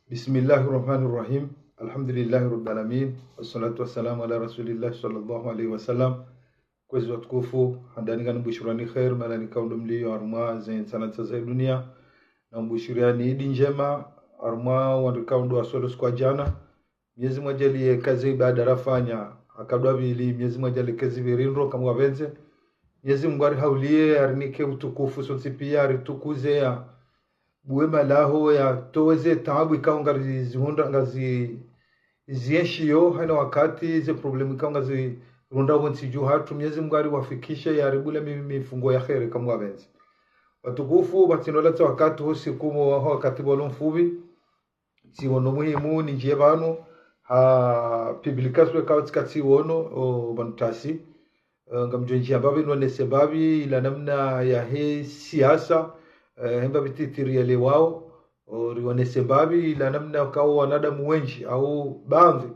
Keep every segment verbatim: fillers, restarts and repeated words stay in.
بسم الله الرحمن الرحيم. الحمد لله رب العالمين. والصلاة والسلام على رسول الله صلى الله عليه وسلم. Kwezi watukufu, handani ngambushiriyani kheri, mahala nikao ndo mliyo harumwa ze ntsanantsa za dunia. Nambushiriyani idi ndjema, harumwa wandru ikao ndo waswali usiku wa djana. Mnyezi Mungu ajaliye kazi ibada rafanya, akadwa pvili, Mnyezi Mungu ajaliye kazi pvirindro, kamwe wapvendze. Mnyezi Mungu arihauliye, arinike utukufu, sontsi piya, aritukuze ya buwe malaho, yatowe ze taabu ikao ngarizihundra, ngazi, zienshiyo, hayina wakati, ze problème ikao ngazirundao pvo ntsi dju hatru, Mnyezi Mungu ariwafikishe, yaribuliye mi, mifungo ya kheri, kamwe wapvendze. Watukufu, pvatsina ulatsa wakati, usiku mo, wakati pvolo mfupvi, tsiono muhimu nindjiye pvanu ha publication ikao tsika tsiono, o, pvanu tasi. Eh, ngamdjo ndjiya mbapvi nionese mbapvi ila namna yahe siasa, eh, hemba pvititi rielewao, o, rionese mbapvi ila namna ikao wanadamu wendji au baadhwi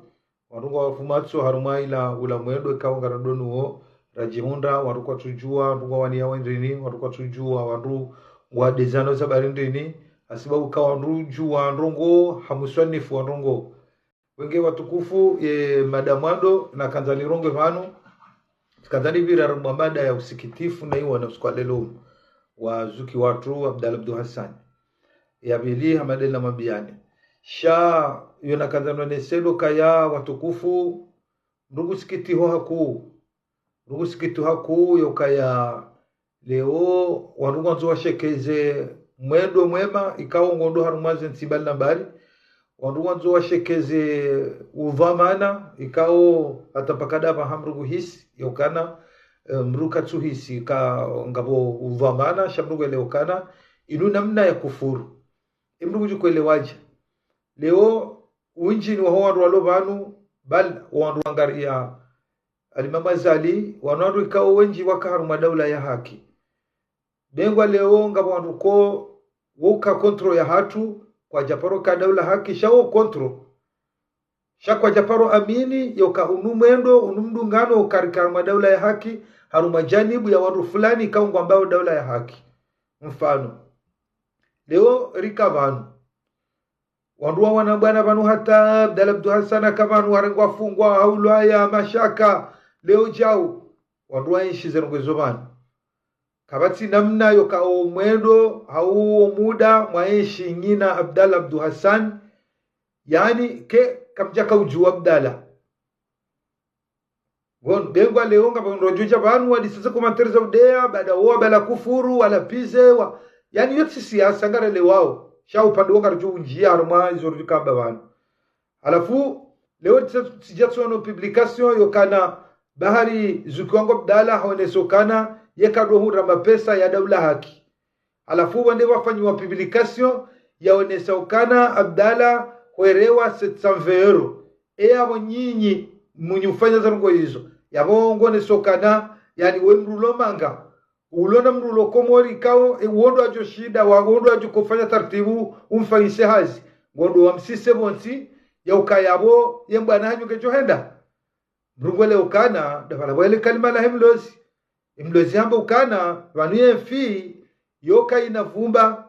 wandru ngwafumatso harumwa ila ula mwendo ikao ngaradonu wo, radjihundra, wandru kwatsudjuwa, wandru ngwawaniya wendrini, wandru kwatsudjuwa, wandru ngwadezano za bari ndrini, hasibabu ka wandru djuwa ndrongoo, ha muswanifu wa ndrongoo. Wenge watukufu, ye mada mwando, nakandza nirongowe pvanu, nakandza nipvire harumwa mada ya usikitifu na iwona usiku wa lelo unu, wa zuki watru Abdallah Abdou Hassan. Ya pvili, ha mada ila namwambiyani. Sha, yo nakandza nonese ndo ukaya watukufu, mdru ngusikitiho hakuu. Mdru ngusikitiho hakuu yo ukaya leo wandru ngwandzo washekeze mwendo mwema, ikao ngondo harumwa ze ntsi mbali na mbali. Wandru ngwandzo washekeze udhwamana, ikao hata mpaka ndapvaha mdru nguhisi, yo ukana, eh, mdru katsuhisi ka ngapvo udhwamana, sha mdru nguelewa ukana, inu namna ya kufuru. Ye mdru ngudjo kuelewaje? Leo, wendji ni waho wandru walo pvanu, bal, wandru wangariya Alimamu Azali, wanu wandru ikao wendji waka harumwa daula ya haki. Bengwa leo ngapvo wandru ko, woka contre ya hatru, kwadjaparo ka daula haki, sha wo contre. Sha kwadjaparo amini, yo uka unu mwendo, unu mdungano, uka rika harumwa daula ya haki, harumwa janibu ya wandru fulani, ikao ngwambao daula ya haki. Mfano. Leo rika pvanu. Wandru wawana bwana pvanu hata Abdallah Abdou Hassan aka pvanu warengwa fungwa, haulwaya, mashaka, leo djau. Wandru waenshi ze ndrongoo zo pvanu. Kapvatsi namna yo uka o mwendo, hau o muda, mwaenshi nyinyi na Abdallah Abdou Hassan. Yaani, ke, kamdjaka udjuwa Abdallah. Bon, bengwa leo ngapvo ndrodjo dja pvanu wadisese commentaire za udeya, baada wo wabala kufuru, wala pize, wa, yaani yo tsi siasa ngarelewao. Sha upande wo ngaridjo undjiya harumwa izo ridjo kamba pvanu. Halafu, leo tsi-, tsidja tsiono publication yo ukana bahari zuki wangu Abdallah haonesa ukana ye kado hundra mapesa ya daula haki. Halafu wande wafanyiwa publication yaonesa ukana Abdallah hwerewa sept cent vingt euros. E yapvo nyinyi mwenyi ufanya za ndrongoo izo. Yapvo ngoneso ukana, yaani we mdru ulo manga. Ulo na mdru ulo Komori ikao, e, wondo adjo shinda, wa, wondo adjo kofanya taratibu, umfanyise hazi. Ngondo wamsise pvontsi, ya uka yapvo, ye mbwana hanyu ngedjo henda. Mdru nguelewa ukana, ndapvala pvwele kalima lahe mlozi. Ye mlozi hamba ukana, pvanu ye mfi, yo kayina vumba,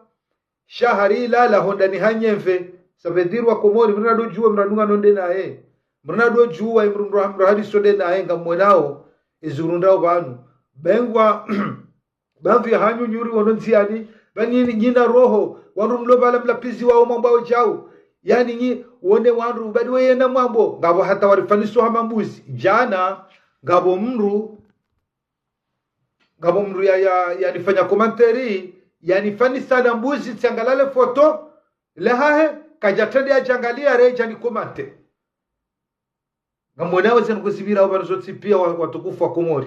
sha hari ilala hondani ha nyemve, ça veut dire wa Komori, mdru nadodjuwa, mdru nadunga nonde naye. Mdru nadodjuwa, mdru, mdru, mdru hadiso nde naye, ngamwonao, ezirundao pvanu. Bengwa, pvanu ya hanyu nyuri wono ndziani, pvanu nyinyi, nyinyi na roho, wandru mlo pvala mlapizi wao mwambao djau. Yaani nyi, wone wandru, badi weyena mwambo, ngapvo hata warifaniso hama mbuzi. Djana, ngapvo mdru, ngapvo mdru ya, ya, yanifanya commentaire, yanifanisa na mbuzi, tsiangalia le foto lahahe, kadjatrende yadjangaliya redja ni commenter. Ngamwonao ze ndrongoo zipvirao pvanu zontsi piya wa, watukufu wa Komori.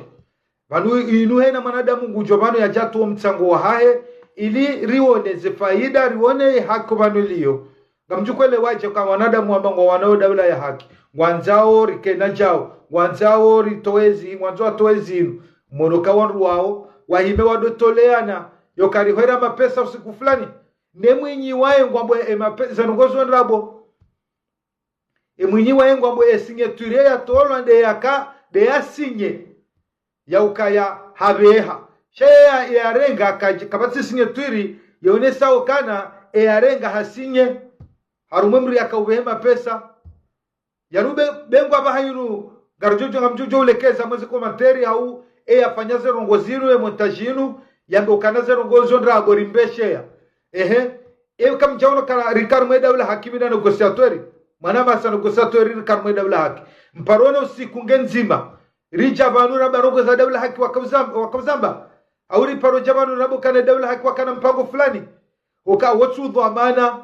Pvanu inu hena mwanadamu ngudjo pvanu yadje yatowe mtsango wahahe, ili rione ze faida, rione ye haki pvanu iliyo. Ngamdjo kuelewaje ka wanadamu wamba ngwawanao daula ya haki, ngwandzao rikena djao, ngwandzao ritowe zi, ngwandzao watowe zinu. Mwono ka wandru wao, wahime wadotoleana, yo uka rihwera mapesa usiku fulani. Ne mwinyi waye ngwambo e mapesa, ndrongoo zo ndrabo. E mwinyi waye ngwambo e signature yatolwa nde yaka, nde yasinye. Ya ukaya hapveha. Sha ya, yarenga ka, kapvatsi signature, yaonesa ukana, e yarenga hasinye. harumwa mdru yaka upvehe mapesa. Yanu be, be ngwa pvaha yinu, ngaridjo djo ngamdjo djo ulekeza mweze commentaire hau, e yafanya ze ndrongoo zinu, e montage yinu, yambe ukana ze ndrongoo zo ndrabo rimbesheya. Ehe, e kamdjaono kana rika harumwa e Daula Haki mi na négociateur, mwanamasa négociateur rika harumwa e Daula Haki. Mparo ne usiku nge ndzima. Ridja pvanu ramba ndrongoo za Daula Haki wakauzamba, wakauzamba. Hau riparo dja pvanu ramba ukana Daula Haki wakana mpango fulani. Uka wotsu dhwamana.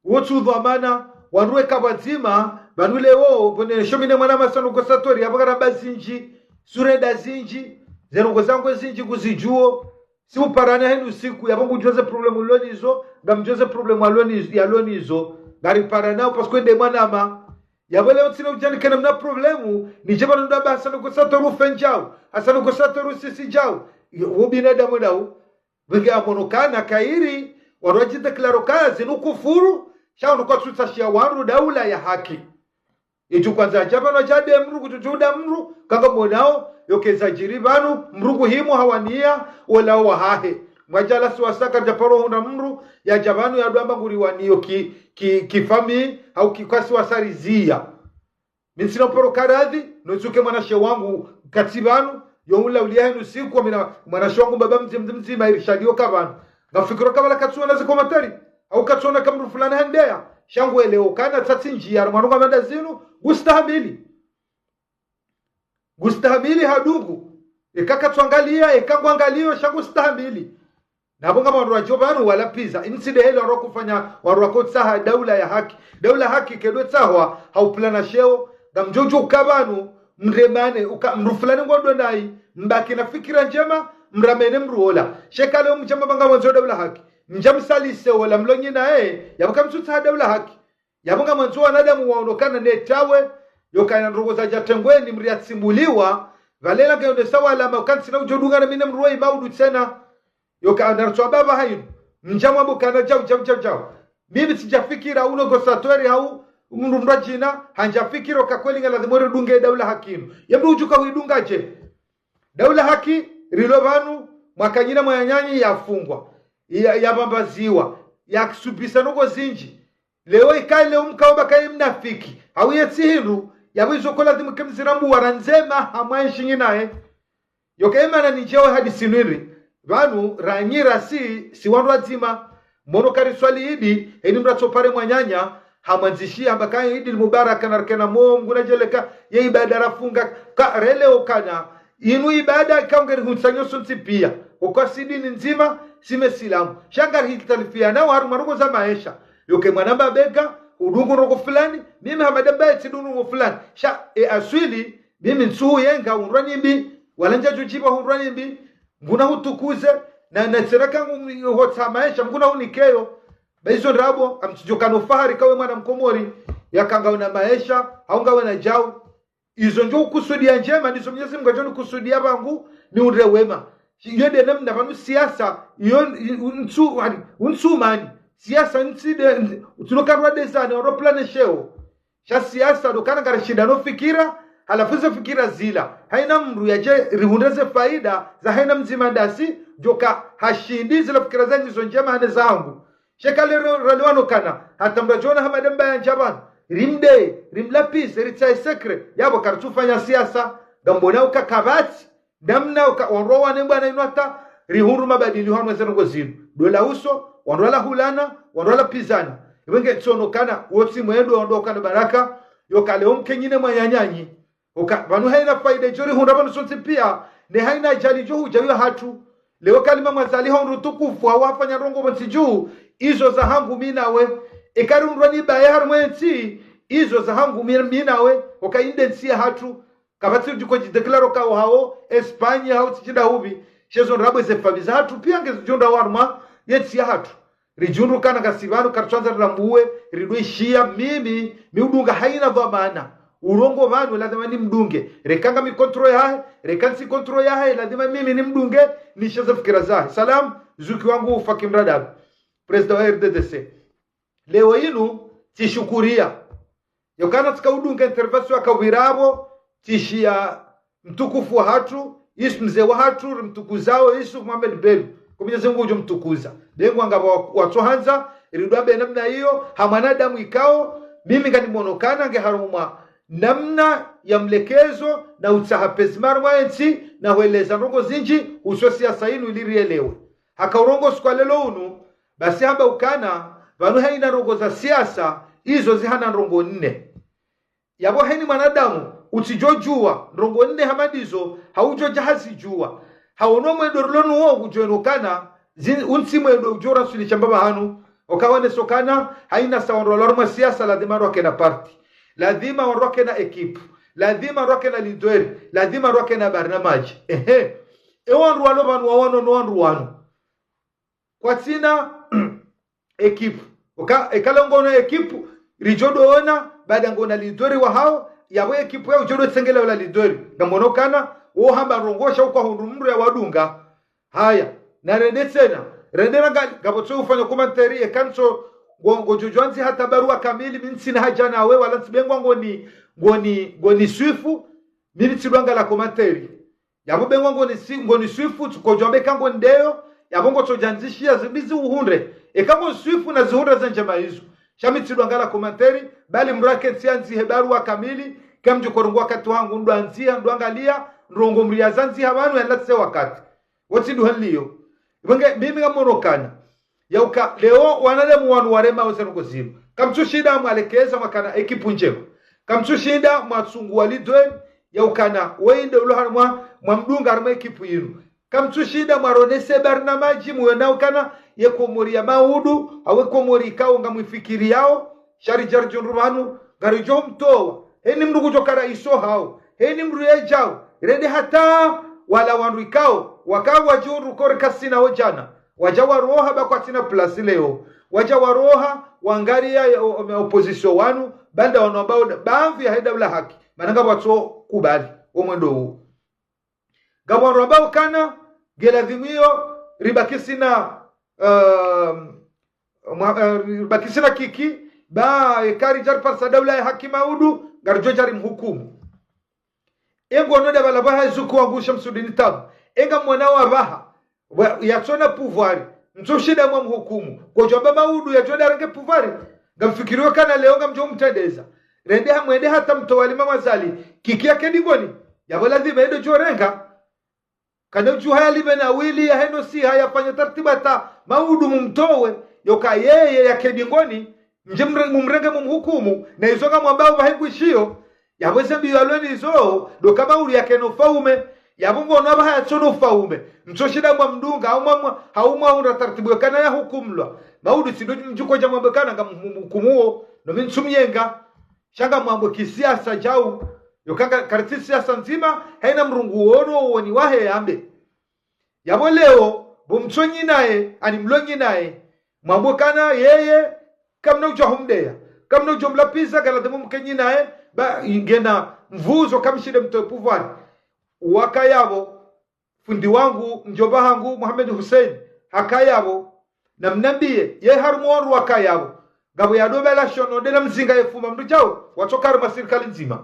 Wotsu dhwamana, wandru weka pvwadzima, pvanu leo, pvone shomine mwanamasa négociateur, yapvo karamba zindji, surenda zindji, ze ndrongoo zangu zindji kuzidjuo, si uparana henu siku, yapvo ngudjuo ze problème ulo nizo, ngamdjuo ze problème alo nizo, yalo nizo, ngariparana, parce que nde mwanama. Yapvo leo ntsina udjani kena mna problème, nidje pvanu ndo amba hasa négociateur ufendjao, hasa négociateur usisidjao, wo binadamu ndao. Pvenge amono kana kayiri, wandru wadji déclaro kazi nu kufuru, sha wandru kwatsutsa shiya wandru Daula ya Haki. Idjo kwandza yadja pvanu yadja nde mdru kudjudjuda mdru, kanga monao, yokeza djiri pvanu, mdru kuhimu hawaniya, wola wahahe. Mwadjala siwasa kadja paro hundra mdru, yadja pvanu yadjo amba nguri waniyo ki, ki, ki famille, hau ki kwasi wasariziya. Mi ntsina uparo karadhi, notsuke mwanashe wangu katsi pvanu, yo hula uliya henu siku, amina mwanashe wangu mbaba mdzi, mdzi mdzima, Irishadi yoka pvanu. Ngafikiro kabala katsuona ze commentaire, hau katsuona ka mdru fulani handeya, sha ngu elewo kana tsatsi ndjiya, mwana ngwa manda zinu, ngustahamili. Ngustahamili ha dungu, eka katsuangaliya, eka ngwangaliyo, sha ngustahamili. Napvo ngapvo wandru wadjo pvanu wala pviza. Ini tsi nde heli wandru wakofanya, wandru wakotsaha Daula ya Haki. Daula Haki kayidjo tsahwa ha upvulana sheo. Ngamdjo djo uka pvanu, mremane, uka, mdru fulani ngondo nayi, mbaki na fikira ndjema, mramene mdru ola. Sha eka leo mdja mwamba ngamwandzo Daula Haki, mdja msalise ola mlo nyi naye, yapvo kamtsutsaha Daula Haki. Yapvo ngamwandzo wanadamu waono kana netawe, yokana ndrongoo zadja tengweni mdru yatsimbuliwa, pvale la ngayonesa walama, uka ntsina udjo dungana mi ne mdru wayi maudu tsena. Yoka anaritswa pvapva hayinu. Mdja mwambo kana djau, djau, djau, djau. Mimi tsidja fikira uno négociateur hau, mdru mdru djina, handja fikira uka kweli ngaladhimu ridunge Daula Haki inu. Ye mdru udjuka huidunga dje? Daula Haki, rilo pvanu, mwaka nyina mwananyanyi yafungwa, ya, yapvambaziwa, yakisubisa ndrongoo zindji. Leo ikaye leo mkao amba kaye mnafiki, hau ye tsi hindru, yapvo izo koladhimu ke mzirambu wara ndzema hamwa ntsi nyi naye. Yoka emana nidjewe hadisi inu iri, pvanu, ranyi rasi, si wandru wadzima, mono kariswali idi, heni mdru atsopare mwananya, hamwandzishiya hamba kaye idi mubaraka narikena mo, Mngu nadjeleka, ye ibada rafunga, ka rele okana, inu ibada ika ngeri hutsanyo sontsi piya, uka si dini ndzima, si mesilamu. Sha ngarihitalifiyanao harumwa ndrongoo za maesha. Yoka mwana mbabega, udungu ndrongoo fulani, mimi Hamada mbaye tsidungu ndrongoo fulani. Sha, e aswili, mimi ntsuhu yenga hundrwa nimbi, wala ndjadjo djipva hundrwa nimbi, Mngu nahutukuze, na, na tsireka ngu, hotsaha maesha, Mngu nahunikeyo. Ba izo ndrabo, kamtsidjo kana ufahari kawe mwana Mkomori, yaka ngawe na maesha, hau ngawe na djau. Izo ndjo ukusudiya ndjema, ndizo Mwenyezi Mngu adjo nikusudiya pvangu, ni undre wema. Iyo nde namna pvanu siasa, iyo, i, untsu, wani, untsu mani. Siasa ntsi nde, utsulo karwa dezani, waro plane sheo. Sha siasa ndo kana ngarishindano fikira, halafu ze fikira zila. Hayina mdru yadje rihundre ze faida za hayina mdzima ndasi, djoka hashindi zila fikira zanyi zo ndjema hane zangu. Sha eka leo raliwano kana, hata mdru adjo ona Hamada mbaye handja pvanu, rimde, rimlapvize, ritsahe secret, yapvo karitsufanya siasa, ngambona uka kapvatsi, namna uka wandru wawane bwana inu hata, rihundru mabadiliho harumwa ze ndrongoo zinu. Ndo la uso, wandru wala hulana, wandru wala pvizana. Iwe nge tsono kana, wotsi mwendo wandru wakana baraka, yoka leo mke nyine mwananyanyi. Uka, pvanu hayina faida idjo rihundra pvanu sontsi piya, ne hayina ajali idjo hudja yo hatru. Leo kalima mwazali ha undru tukufu, hawafanya ndrongoo pvontsi dju, izo za hangu mi nawe. Eka rihundrwa ni baye harumwa entsi, izo za hangu mi, mi nawe, uka inde ntsi ya hatru. Kapvatsi udjo djidéclaro kawo hawo, Espagne, hau tsi shinda hupvi. Sha izo ndrabo ze famille za hatru, piya ngezo djo ndrabo harumwa, ye ntsi ya hatru. Ridjundru kana ngasi pvanu, karitswandza rirambuwe, ridwe ishiya, mimi, mi udunga hayina dhwamana. Urongo pvanu, lazima nimdunge. Reka ngami contre yahe, reka ntsi contre yahe, lazima mimi nimdunge, nishe ze fikira zahe. Salam, zuki wangu Faki Mradabi, président wa R D D C. Leo inu, tsishukuriya. Yokana tsika udunga intervention yaka pvirapvo, tsishiya mtukufu wa hatru, Yusuf mze wa hatru, rimtukuzao, Yusuf Mohamed Bello. Ko Mwenyezi Mngu udjo mtukuza. Be ngwanga wa, watsohandza, Ridjwambe namna iyo, ha mwanadamu ikao, mimi nganimwono ukana nge harumwa namna ya mlekezo na utsaha pvadzima harumwa entsi, na hweleza ndrongoo zindji, uhusu siasa inu ili rielewe. Haka urongoa usiku wa leo unu, basi hamba ukana, pvanu haina ndrongoo za siasa, izo zihana ndrongoo nne. Yapvo heni mwanadamu, utsidjodjuwa, ndrongoo nne hama ndizo, haudjodja hazidjuwa. Hawono mwendo rilo nuwo udjo eno ukana, zi-, untsi mwendo udjo rasuli shamba pvahanu, ukaonesa ukana, haina sa wandru walo harumwa siasa, lazima wandru wakena parti. Lazima wandru wakena ekipu. Lazima wandru wakena lidweri. Lazima wandru wakena barnamaji. Ehe. E wandru walo pvanu wawono no wandru wanu. Kwatsina ekipu. Oka, eka leo ngwona ekipu, ridjo doona, baada ngwona lidweri wahao, yapvo ekipu ya udjo do tsengela ola lidweri. Ngamwono ukana, wo hamba ndrongoo sha ukwa hundru mndru ya wadunga. Haya, na rende tsena, rende ranga, ngapvo tso ufanya komanteri, eka ntso, ngo, ngodjo djwandzi hata barua kamili, mi ntsina haja nawe, wala ntsi bengwa ngoni, ngoni, ngoni swifu, mi ntsidjwanga la komanteri. Yapvo bengwa ngoni si-, ngoni swifu, tsukodjwambe ka ngoni ndeyo, yapvo ngotsodjandzishiya zimbizi uhundre. Eka ngoni swifu na zihundre ze ndjema izo. Sha mi ntsidjwanga la komanteri, bali mndru ake ntsi yandzihe barua kamili, kamdjo korongoa wakati wangu, ndwandziha, ndwangalia, ndrongoo mndru ya zandziha pvanu ya latse wakati. Wotsi nduha nliyo. Ipvo nge, mimi ngamwono ukana. Yauka, leo wanadamu wanu warema weze ndrongoo zinu. Kamtsushinda mwalekeza mwakana ekipu ndjema. Kamtsushinda mwatsunguwa lidweri, yaukana, wende ulo harumwa, mwamdunga harumwa ekipu yinu. Kamtsushinda mwaronese barnamaji, muyona ukana, ye Komori ya maudu, awe Komori ikao ngamwifikiriyao, sha ridja ridjo ndru pvanu, ngaridjo mtowa. Heni mndru kudjo kara iso hao. Heni mndru yedjao. Rende hata wala wandru ikao. Waka wadjo ndru kore kasina wo djana. Wadja waroha ba kwatsina plasi leo. Wadja waroha wangariya o, o, opposition wanu. Banda wanu ambao da-, bamvi ya heda ula haki. Mana ngapvwatso kubali. Omwendo huu. Ngapvo wandru ambao ukana, ngeladhimu iyo, ribakisina, um, mwa-, eh, ribakisina Kiki, ba, eka ridja riparisa daula ya haki maudu, ngaridjo dja rimhukumu. Engo no da pvala pvaha zuku wangu Shamsudini Tabu. Enga mwana wa pvaha, wa, yatsona pouvoir, mtsushinda mwamhukumu. Kodjwamba maudu yadjo da renge pouvoir. Ngamfikiriyo ukana leo ngamdjo mtrendeza. Rende hamwende hata mtowa lima mwazali. Kiki yake ndingoni. Yapvo ladhima yendo djo renga. Kana udjuha yalime na wili yaheno siha yafanye tartibu hata maudu mumtowe, yoka yeye yake ndingoni, mdje mre-, mumrenge mumhukumu, na izo ngamwambao pvahe ngwishiyo, yapvo eze mbiyo yalweni izo, ndo ka maudu yakena ufaume, yapvo ngono apvaha yatsona ufaume, mtsushinda mwamdunga, hau mwa-, mwa-, hau mwahundra tartibu yokana yahukumulwa, maudu tsi ndo mdjukodja mwambe ukana ngamhukumuo, no mi ntsumyenga, sha ngamwambo kisiasa djau. Yoka nga-, karitsi siasa ndzima, haina mndru nguono uoni wahe yambe. Yapvo leo, pvo mtsonyi naye, ani mlonyi naye. Mwambo ukana yeye, kamna udjo humdeya. Kamna udjo mlapviza, ngaladhimu mkenyi naye, ba, ngena mvuzo kamshinde mtowe pouvoir. Waka yapvo, fundi wangu, mdjomba hangu, Mohamed Hussein, haka yapvo, na mnambiye, ye harumwa wandru waka yapvo. Ngapvo yadobela shono, ndena mzinga yefuma mndru djau, watsoka harumwa sirikali ndzima.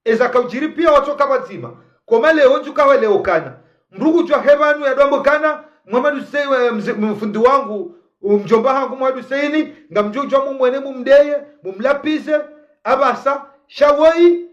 Eza kaudjiri piya watsoka pvadzima. Koma leo ndjuka welewo ukana. Mndru kudjwa he pvanu yadwambo ukana, Mohamed Hussein, eh, mze-, mfundi wangu, mdjomba hangu Mohamed Hussein, ngamdjo djuwa mumwene mumdeye, mumlapvize, apvasa, sha woyi,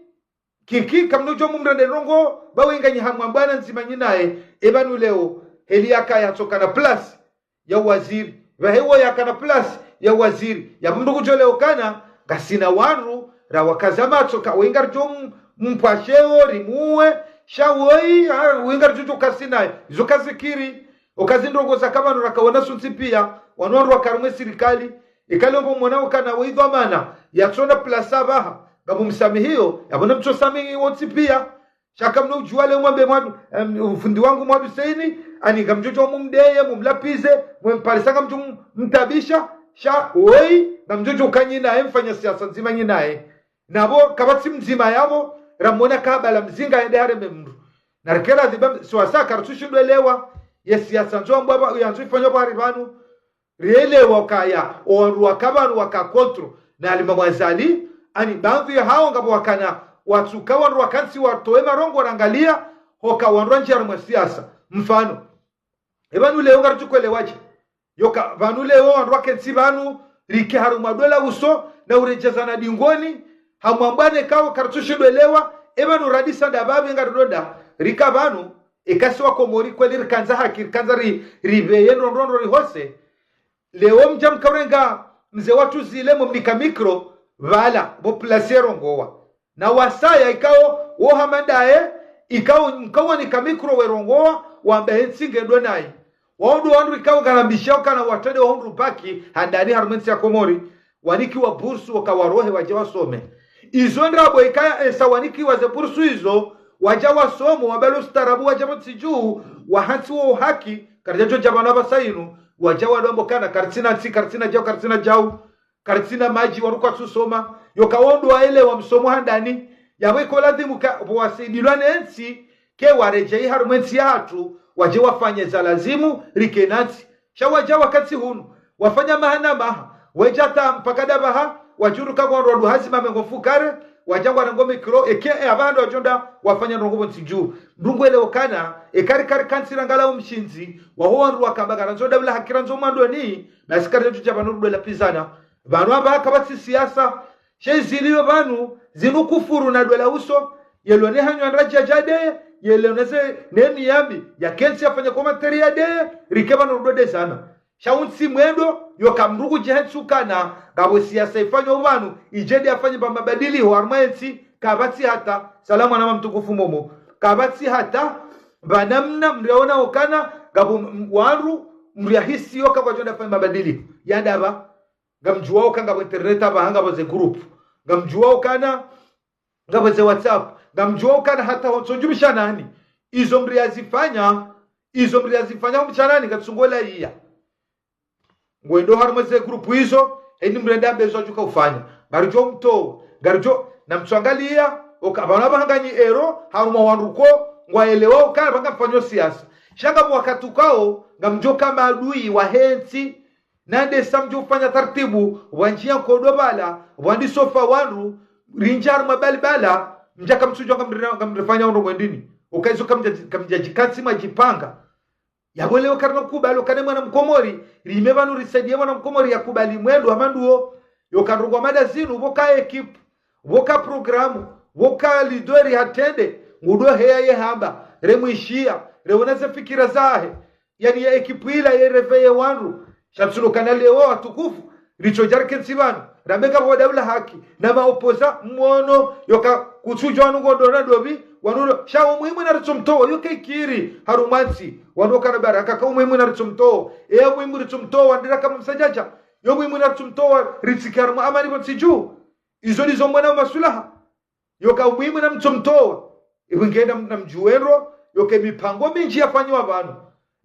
Kiki, kamna udjo mumrende ndrongoo, ba wenga nyi hamwambana ndzima nyi naye, epvanu leo, heli yaka yatsokana place ya uwaziri, pvahe wo yakana place ya uwaziri, yapvo mndru kudjo leo ukana, ngasina wandru, rawakaza matso, ka wenga ridjo m-, mpvwasheo, rimuwe, sha woyi, ha, wenga ridjo djo kasinaye, izo kazikiri, okazi ndrongoo zaka pvanu rakaona sontsi piya, wanu wandru waka harumwa sirikali, ikale ombo mwana ukana wo idhwamana, yatsona place apvaha, ngamumsamihiyo, yapvo namtsosamihi wontsi piya. Sha kamna udjuwa leo mwambe Mohamed, em, fundi wangu Mohamed Hussein, ani ngamdjo djuwa mumdeye, mumlapvize, mwemparisa ngamdjo m-, mtabisha, sha woyi, ngamdjo djuwa uka nyi naye, mfanya siasa ndzima nyi naye. Napvo, kapvatsi mdzima yapvo, ramwona kabala mzinga yende hareme mndru. Narikela dhiba, siwasa karitsushindwa elewa, ye siasa ndzo ambwa pva, yandzo ifanywa pvahari pvanu, rielewa ukaya, owandru waka pvanu waka contre, na Alimamu Azali, ani baadhwi yahao ngapvo wakana, watsuka wandru wakantsi watowe marongo rangaliya, hoka wandru wandjiya harumwa siasa. Mfano, epvanu leo ngaritsukwelewaje? Yoka pvanu leo wandru wakentsi pvanu, rike harumwa dola uso, na uredjezana dingoni, hamwambwane kawo karitsushindo elewa, epvanu radisa ndapvapvi ngaridonda, rika pvanu, eka si wa Komori kweli rikandza haki, rikandza ri, ripveye ndrongoo rihose. Leo mdja mkarenga mze watru zile mumnika mikro, pvala, pvo plasi yerongowa. Na wasaya ikao wo hama ndaye, ikao mkawanika mikro werongowa, wamba hentsi ngendo nayi. Wao ndo wandru ikao ngarambishao kana watrende wahundru baki, handani harumwa entsi ya Komori, wanikiwa bursu waka warohe wadje wasome. Izo ndrabo ikaya esa wanikiwa ze bursu izo, wadja wasomo, wabalo ustaarabu wadja pvo ntsi dju, wahantsi wo haki, karidjadjo dja pvanu apvasa inu, wadja wadombo kana, karitsina ntsi, karitsina djau, karitsina djau, karitsina madji, wandru kwatsusoma, yoka wo ndo waelewa msomo handani, yapvo iko lazimu ka, pvo wasaidilwa ne ntsi, ke waredjei harumwa entsi yahatru, wadje wafanye za lazimu, rike na ntsi. Sha wadja wakati hunu, wafanya maha na maha, wedja ta mpaka ndapvaha, wadjuruka kwa wandru hazi mamengo mfukare, wadja ngwarengo mikro, eke, e, apvaha ndo wadjonda, wafanya ndrongoo pvo ntsi dju. Ndrongoo elewa kana, eka rika rikantsi rangala umshindzi, waho wandru wakamba ngarandzo daula haki randzo mwandoni, na si karidjadjo dja pvanu rudola pvizana. Pvanu apvaha kapvatsi siasa, she zilio pvanu, zinu kufuru na dola uso, yelo ne hanywa ndradja djade, yelo ne ze, ne miyami, yakentsi yafanya komateri yade, rike pvanu rudodezana. Sha untsi mwendo, yoka mndru kudjihentsi ukana, ngapvo siasa ifanywa pvanu, idjede yafanye pva mabadiliho harumwa entsi, kapvatsi hata, salamu ana mtukufu Momo, kapvatsi hata, pva namna mndru yaona ukana, ngapvo m-, wandru, mndru yahisi yoka kwadjonda fanye mabadiliho. Yandapva, ngamdjuwao ka ngapvo internet apvaha, ngapvo ze group. Ngamdjuwao kana, ngapvo ze WhatsApp. Ngamdjuwao kana hata ho ntso djumshanani. Izo mndru yazifanya, izo mndru yazifanya umshanani, ngatsungola iya. Ngwendo harumwa ze group izo, heni mndru yende ambe zo adjuka ufanya. Ngaridjo mtowa, ngaridjo, na mtsuangalia, oka, pvanu apvaha nganyi ero, harumwa wandru ko, ngwaelewao kana pvanga mfanyo siasa. Sha ngapvo wakati ukao, ngamdjo ka maadui wahe ntsi, nande sa mdjo ufanya taratibu, wandjia nkodo pvala, wanditsofa wandru, rindjia harumwa bali pvala, mdja kamtsudjua ngamri-, ngamrifanya wandru mwendini. Oka izo kamdja, kamdja djikantsi mwadjipanga. Yapvo leo karina kubali, okana mwana mkomori, rime pvanu risaidie mwana mkomori yakubali mwendo wa mandru wo, yoka ndrongoo mada zinu, pvoka ekipu, pvoka programu, pvoka lidweri hatrende, ngudo heya yehamba, remwishia, reona ze fikira zahe, yani ye ekipu ila ye réveiller wandru. Sha tsuno kana leo watukufu, ritsodja rikentsi pvanu, rambe ngapvo daula haki, na maopoza, mwono, yoka kutsudjua wanu ngondo na ndopvi, wanu ndo, sha wo muhimu na ritsomtowa, yoka ikiri, harumwa ntsi, wanu kana baraka ka wo muhimu na ritsomtowa, eya muhimu ritsomtowa, ndira kama msadjadja, yo muhimu na ritsomtowa, ritsike harumwa amani pvo ntsi dju. Izo ndizo mwana wa masulaha. Yoka muhimu na mtsomtowa. Ipvo ngena na mdjuwendro, yoka mipango mindji yafanywa pvanu.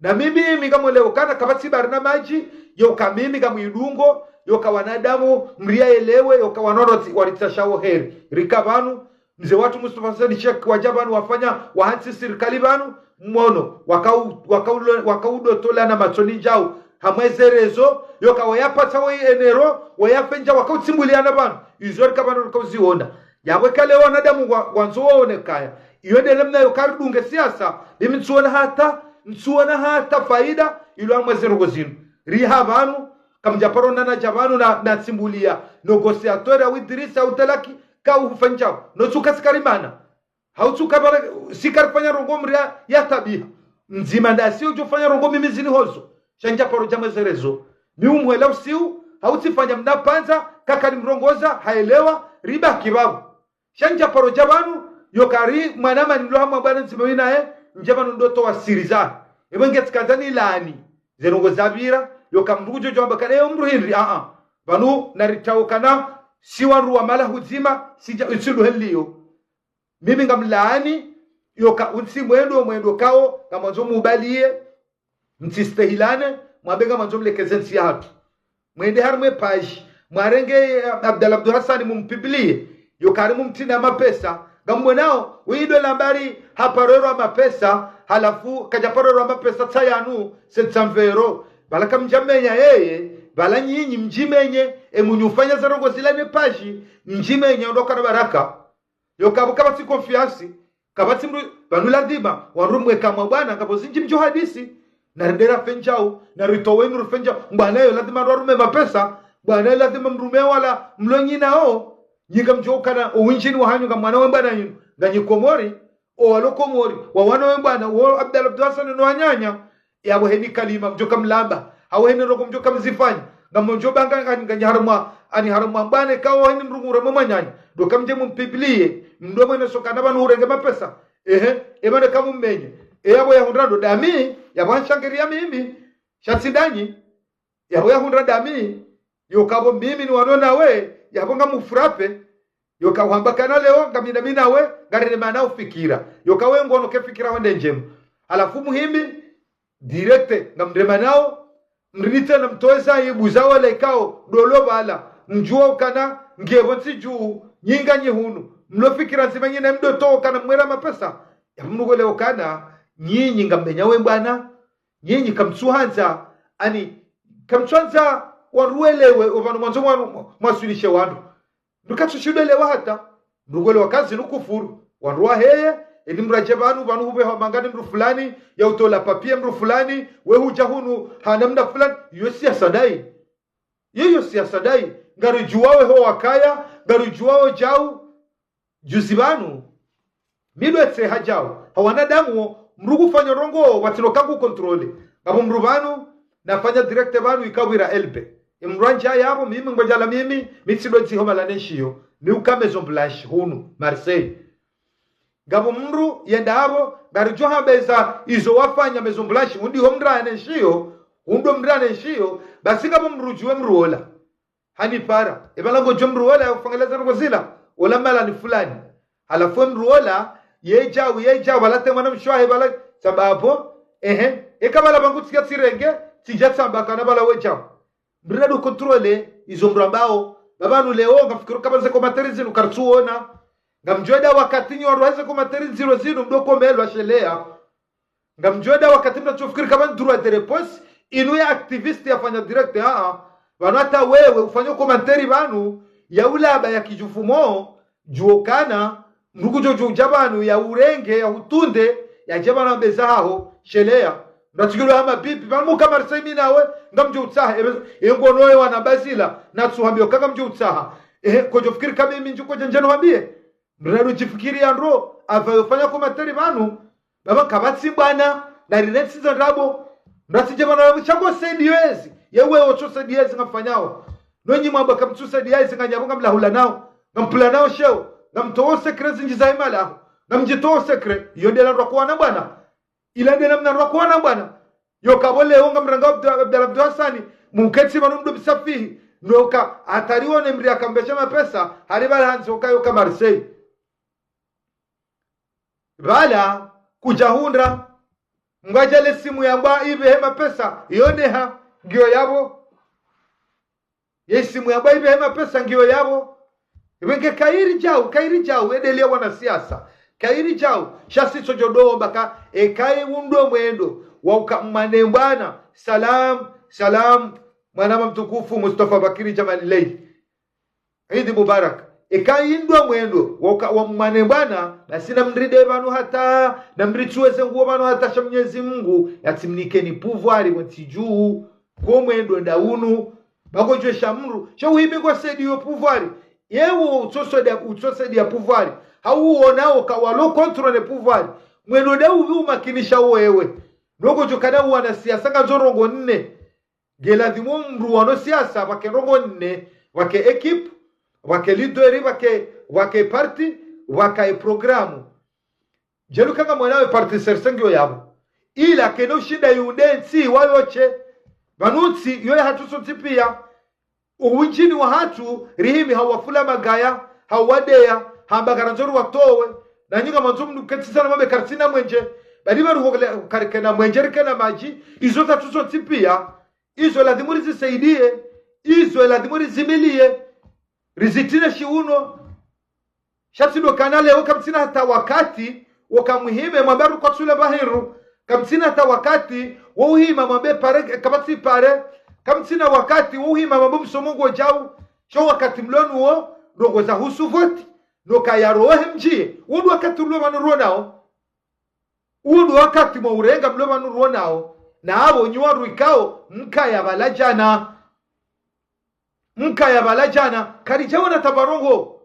Na mimi, mi ngamwelewo kana kapvatsi barnamadji, yoka mimi ngamwidungo, yoka wanadamu, mriya elewe, yoka wanoroti, waritsa shawo heri. Rika pvanu, mze watru Mustafa Said Sheikh wadja pvanu wafanya, wahantsi sirikali pvanu, mwono, wakau-, wakaulo-, wakaudotola na matsoni ndjau, hamwe ze réseaux, yoka wayapatsa wo enero, wayafendja, wakautsimbuliana pvanu. Izo rika pvanu rikauziona. Yapvo eka leo wanadamu wa, wandzo waone kaya. Iyo nde namna yo karidunge siasa, mimi ntsuona hata, ntsuona hata faida, ilo amwe ze ndrongoo zinu. Riha pvanu, kamdja paro nana dja pvanu na, na tsimbulia. Négociateur au Idrissa au Talaki, ka ufanyao. No tsuka sikarimana. Hautsuka paro, sikarifanya ndrongoo mria ya tabiha. Mdzima ndasi udjo fanya ndrongoo mimi zini hozo. Sha ndja paro dja mwe ze réseaux. Mi umwela usiu, hautsifanya mna pvandza, kakani mrongoza, haelewa, ribaki pvapvo. Sha ndja paro dja pvanu, yoka ri mwana mani lo hamwa bwana ndzima winaye, ndja pvanu ndo towa siri zahe. Epvo nge tsikandza nilaani, ze ndrongoo zapvira, yoka mndru kudjo djo amba kana, eyo mndru hindri, a-a. Pvanu naritawo kana, si wandru wa mala hudzima, sidja, itsi ndo heliyo. Mimi ngamlaani, yoka untsi mwendo, mwendo kao, ngamwandzo mubaliye, mtsistehilane, mwambe ngamwandzo mlekeze ntsi yahatru. Mwende harimwa e page, mwarenge, eh, Abdallah Abdou Hassane mumpublie, yoka harimwa mtrini ya mapesa, ngamwonao, windo lambari haparerwa mapesa, halafu kadjaparerwa mapesa tsayanu, setsa mvero, pvala kamdjamenya yeye, pvala nyinyi mdjimenye, e mwenye ufanya ze ndrongoo zila ne page, mdjimenye, ndo kana baraka. Yoka pvo kapvatsi confiance, kapvatsi mndru, pvanu ladhima, wandru mweka mwa bwana, ngapvo zindji mdjo hadisi. Naridera fendjau, naritowe inu rifendjau. Mbwana yo lazima rwarume mapesa. Mbwana yo lazima mrume wala mlo nyinao. Nyi ngamdjo ukana owindjini wahanyu ngamwana we mbwana yinu. Nganyi Komori, owalo Komori, wawana we mbwana, wo Abdallah Abdou Hassan no wananya. Yapvo heni kalima mdjo kamlamba. Hau heni ndrongoo mdjo kamzifanya. Ngamdjo banga nganyi, nganyi harumwa, ani harumwa mbwana ikao heni mdru ngure mwe mwananya. Ndo kamdje mumpibliye, mdo mwene sokana pvanu hurenge mapesa. Ehe, emane kamumenye. Eyapvo yahundra ndo dami, yapvo hanshangiriya mimi. Sha tsi ndanyi, yapvo yahundra dami, yokapvo mimi ni wano nawe, yapvo ngamufrape, yoka uhamba kana leo, ngamina mi nawe, ngaremana ufikira. Yoka we ngono ke fikira wende ndjema. Halafu muhimi, direct, ngamremanao, mrinite na mtowe za ibu za wale ikao, dolo pvala, mdjuwa ukana, ngiye pvo ntsi dju, nyi nganyi hunu, mlo fikira ndzima nyina mdo towa ukana mwera mapesa, yapvo mnuko leo ukana, nyinyi ngambenyawe mbwana, nyinyi kamtsuhandza, ani, kamtsuhandza wandru welewe, opvanu mwandzo mwa-, mwaswilishe wandru. Mdru katsushindwa elewa hata. Mdru kwelewa kazi nu kufuru. Wandru waheye, eni mdru adje pvanu, pvanu hupvehwa mangani mdru fulani, ya utola papier mdru fulani, we hudja hunu, hana mda fulani, iyo siyasa ndayi. Iyo, iyo siyasa ndayi. Ngaridjuwa we ho wakaya, ngaridjuwa we djau. Juzi pvanu, mi ndo tseha djau. Ha wanadamu wo, mdru kufanya ndrongoo, watsilo kangu contrôler. Ngapvo mdru pvanu, nafanya direct pvanu, ikapvira L P. Emdru andja yapvo, mimi ngwendjala mimi, mi tsindo dziho mala nenshiyo. Mi uka Maison Blanche, hunu, Marseille. Ngapvo mdru, yenda apvo, ngaridjo hambeza, izo wafanya Maison Blanche, undi ho mdru anenshiyo, undo mdru anenshiyo, basi ngapvo mdru djuwe mdru ola. Hanipara. Epvala ngodjo mdru ola ya ufangeleza ndrongoo zila. Ola mala ni fulani. Halafu emdru ola, ye djau, ye djau, pvala te mwana mshe wahe pvala, sababu, ehe, eka pvala pvangu tsiya tsirenge, tsidja tsamba kana pvala we djau. Mdru nado contrôler, izo mdru ambao, pvapvanu leo, ngafikiri kapvandze commentaire zinu karitsuona. Ngamdjo eda wakati nyi wandru heze commentaire ndziro zinu, mdo komelwa sheleya. Ngamdjo eda wakati mna tsofikiri kama ni droit de réponse, inu ya activiste yafanya direct, aa. Pvanu hata wewe ufanya commentaire pvanu, ya ulaba ya kidjufumo, djuwa ukana, mdru kudjo djo udja pvanu, ya urenge, ya utunde, ya dje pvanu ambeza haho, sheleya. Mna tsikilo hama pipi, pvanu muka Marseille mi nawe, ngamdjo utsaha, ebe, engo noye wana bazila, natsuhambiyo ka ngamdjo utsaha. Ehe, kodjo fikiri kama imi ndjuko djandjano hambiye. Mdru nado djifikiri ya ndro, apvayo fanya commentaire pvanu, pvapvo kapvatsi mbwana, na rile ntsi za ndrabo. Mdru atsidje pvanu, mshango saidiyo ezi. Yewe otso saidiyo ezi ngamfanyao. No nyi mwamba kamtsu saidiya ezi nganyapvo ngamlahulanao. Ngampulanao sheo. Ngamtowo secret zindji za imalaho. Ngamdjitowo secret. Iyo ndela ndrwa kuwana mbwana. Ila ndela mna ndrwa kuwana mbwana. Yoka pvo leo ngamranga Abdu-, Abdallah Abdou Hassani. Muketsi pvanu mdo bisafihi. Noka hatari wone mdru yakambesha mapesa. Hari pvala handzi oka yoka Marseille. Pvala kudja hundra, ngwadja le simu yambwa ipvehe mapesa, yoneha, ngiyo yapvo. Ye simu yambwa ipvehe mapesa, ngiyo yapvo. Ipve nge kairi djau, kairi djau, edeli ya wanasiasa. Kairi djau, sha si tso djo ndo omba ka, eka yi undo mwendo, wa uka mmane mbwana, salam, salam, mwanama mtukufu Mustafa Bakiri Djamalilaili. Idi Mubarak. Eka yi ndo mwendo, wa uka, wa mmane mbwana, basi na mride pvanu hata, na mritsuweze nguo pvanu hata sha Mnyezi Mungu, yatsimnikeni pouvoir pvo ntsi dju, ko mwendo nda unu, pvangodjo sha mdru, sha uhimi ngwa saidiyo pouvoir, yewo utso saidiya, utso saidiya pouvoir, hau uonao ka walo contre ne pouvoir, mwendo nda upvi umakinisha wewe, noko djo kana uwana siasa ngazo ndrongoo nne, nge ladhimu mdru wano siasa, pvwake ndrongoo nne, pvwake équipe, pvwake leader, pvwake, pvwake parti, pvwake programme. Djeli uka ngamwonawe parti serse ngiyo yapvo. Ila kayina ushinda yiunde ntsi wayo she, pvanu ntsi, yo yahatru sontsi piya. Uwindjini wahatru, rihimi hau wafula magaya, hau wadeya, hamba karandzo ri watowe. Na nyi ngamwandzo mdru ketsi sana mwambe karitsina mwenje. Badi pvanu hokele, karikena mwenje, rikena madji, izo zatru sontsi piya. Izo ladhimu rizisaidiye, izo ladhimu rizimiliye, rizitine shiuno. Sha tsi ndo kana leo kamtsina hata wakati, wo kamuhime mwambe ru kwatsule pvahindru, kamtsina hata wakati, wo uhima mwambe pare, kapvatsi pare, kamtsina wakati, wo uhima mwambe msomo ngudjau, sho wakati mlo nuwo, ndrongoo za husu voti, no kaya rohe mdjiye, wo ndo wakati mlo pvanu ruonao. Uwo ndo wakati mwa urenga mlo pvanu ruonao. Na apvo nyi wandru ikao mkaya pvala djana. Mkaya pvala djana. Karidjaona tamba ndrongo.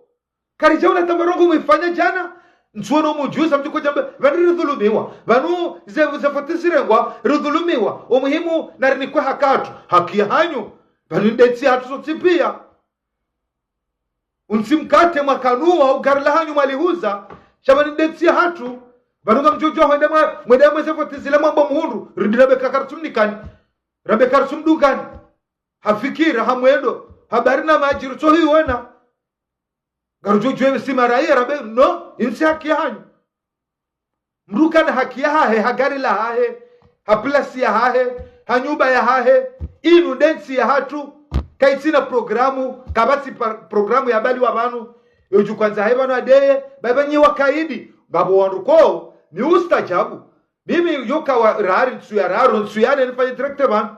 Karidjaona tamba ndrongo mwifanya djana. Ntsuono mdjuza mdji kodjamba, pvanu ridhulumiwa. Pvanu ze, ze voti zirengwa, ridhulumiwa. Omuhimu narinikwe haki yahatru. Haki yahanyu. Pvanu nde ntsi yahatru sontsi pia. Untsi mkate mwakanuwa, ugari lahanyu mwalihuza, sha pvanu nde ntsi yahatru, pvanu ngamdjodjo hwenda mwa, mwende mweze voti zila mwambe muhundru, rudi rambe ka karitsumnikani, rambe karitsumdungani, ha fikira, ha mwendo, habari na madji ritsohiona. Ngarudjodjo ebe si maraya, rambe, no, intsi haki yahanyu. Mdru kana haki yahahe, ha gari lahahe, ha plasi yahahe, ha nyumba yahahe, inu nde ntsi yahatru, kaitsina programu, kapvatsi pa-, programu yabaliwa pvanu, yodjo hwandza haye pvanu adeye, baba nyi wakaidi, ngapvo wandru ko, ni ustaajabu. Mimi yoka wa rari, ntsu ya raru, ntsu ya nne nifanye direct pvanu.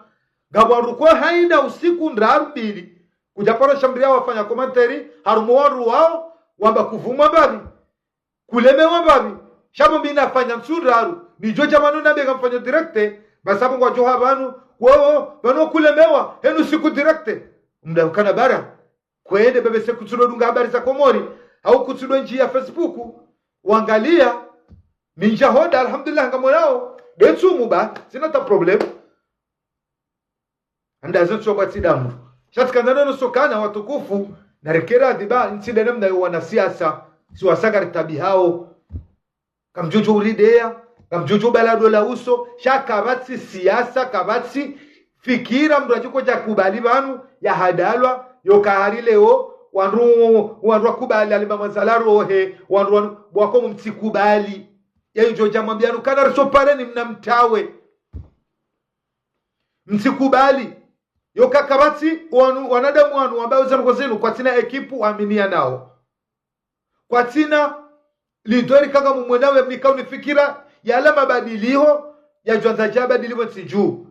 Ngapvo wandru ko haina usiku ndraru mbili, kudjaparo shambuliwa wafanya commentaire, harumwa wandru wao, wamba kuvumwa mbapvi. Kulemewa mbapvi, sha pvo mi nafanya ntsu ndraru, nidjo dja pvanu nambe ngamfanyo direct, basi apvo ngwadjo ha pvanu, wowo, pvanu kulemewa, henu siku direct. Mda ukana bara, kwende bebe se kutsudo dunga habari za Komori, hau kutsudo ndjia Facebook, wangalia, mi ndja hoda, alhamdulillah, ngamonao, nde ntsumu ba, tsina ta problème. Anda zo ntsu wa tsi damu. Sha tsikandza neno sokana watukufu, nareke radhi ba, ntsi nde namna yo wanasiasa, si wasa ngaritabihao. Kamdjodjo urideya, kamdjodjo bala dola uso, sha kapvatsi siasa, kapvatsi fikira mdru adjo kodja kubali pvanu, yahadalwa, yoka hari leo, wandru, wandru wakubali, alima mazala rohe, wandru, wandru, bwako mtsikubali. Yayi djo dja mwambianu, kana ritso pare ni mna mtawe. Mtsikubali. Yoka kapvatsi wanu, wanadamu wanu wamba uza ndrongo zinu kwatsina ekipu waaminianao. Kwatsina lidhweri kanga mumwendao ya mnikao ni fikira yala mabadiliho yadjo andza dja badiliwe ntsi dju.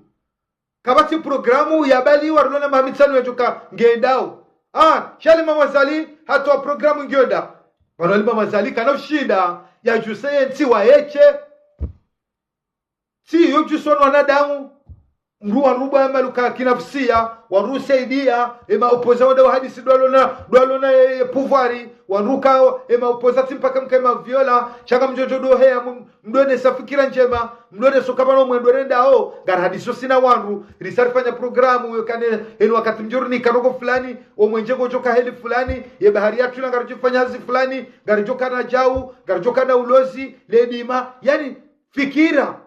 Kapvatsi programu yabaliwa rulona maha mitsanu yadjoka ngendao. Ah, sha alima mazali hatowa programu ngiyo nda. Pvanu alima mazali kana ushinda yadjuse ye ntsi wa yeche. Tsi yo djusoni wanadamu, mdru wandru bwa maluka kinafsia, wandru usaidia, ema opoza wanda wahadisi dwalona, dwalona ye, ye pouvoir, wandru kao, ema opoza tsi mpaka mka ema viola, sha ngamdjodjo doheya, mu-, mdru ene sa fikira ndjema, mdru ene soka pvanu mwendo rendao, ngarihadiso sina wandru, risa rifanya programu, yo kane, enu wakati mdjoruni karoko fulani, omwenje ngodjoka heli fulani, ye bahari yahatru inu ngaridjofanya hazi fulani, ngaridjoka na djau, ngaridjoka na ulozi, ledima, yaani, fikira.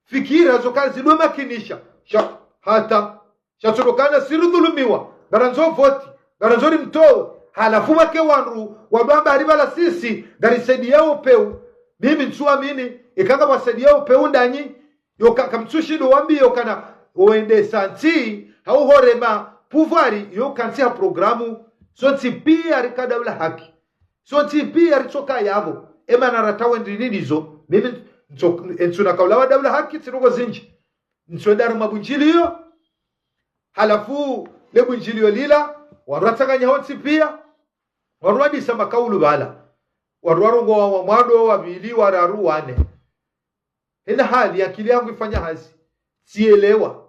Fikira zoka zidwe makinisha. Sha, hata. Sha tsodokana si ridhulumiwa. Ngarandzo voti. Ngarandzo rimtowe. Halafu wake wandru, wandru wamba hari pvala sisi, ngarisaidiao peu. Mimi ntsuamini, ikanga wasaidiao peu ndanyi, yoka kamtsushindo wambiyo kana, wende sa ntsi, hau horema, pouvoir, yoka ntsi ha programu, sontsi pia rika daula haki. Sontsi pia ritsoka yapvo. Emana ratawe ndrini ndizo. Mimi ntso-, entsuna kaula wa daula haki tsi ndrongo zindji. Ntsu enda harumwa bundjiliyo. Halafu le bundjiliyo lila, wandru watsanganya hontsi pia. Wandru wadisa makaulu pvala. Wandru warongowa wa mwando, wa pvili, wa raru, wa nne. Hena hali akili yangu ifanya hazi. Tsielewa.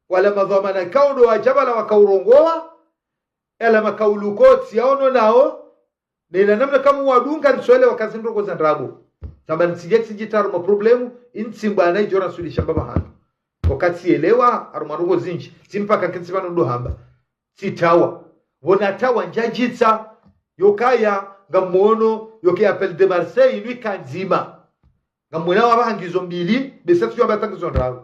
Wala madhwamana ikao ndo wadja pvala wakaurongowa, yala makaulu ko tsiyaono nao, nela namna kamu wadunga ntsuelewa kazi ndrongo za ndrabo. Samba ntsidje tsidjitria harumwa problemu, intsi mbwana idjo rasulisha mbapvi hanu. Wakati tsielewa, harumwa ndrongo zindji, tsi mpaka kentsi pvanu ndo hamba. Tsitawa. Pvona tawa ndjadjitsa, yokaya, ngamono, yoke Appel de Marseille, inu ika ndzima. Ngamwona wapvaha ngizo mbili, besa tsu wamba ta ngizo ndraru.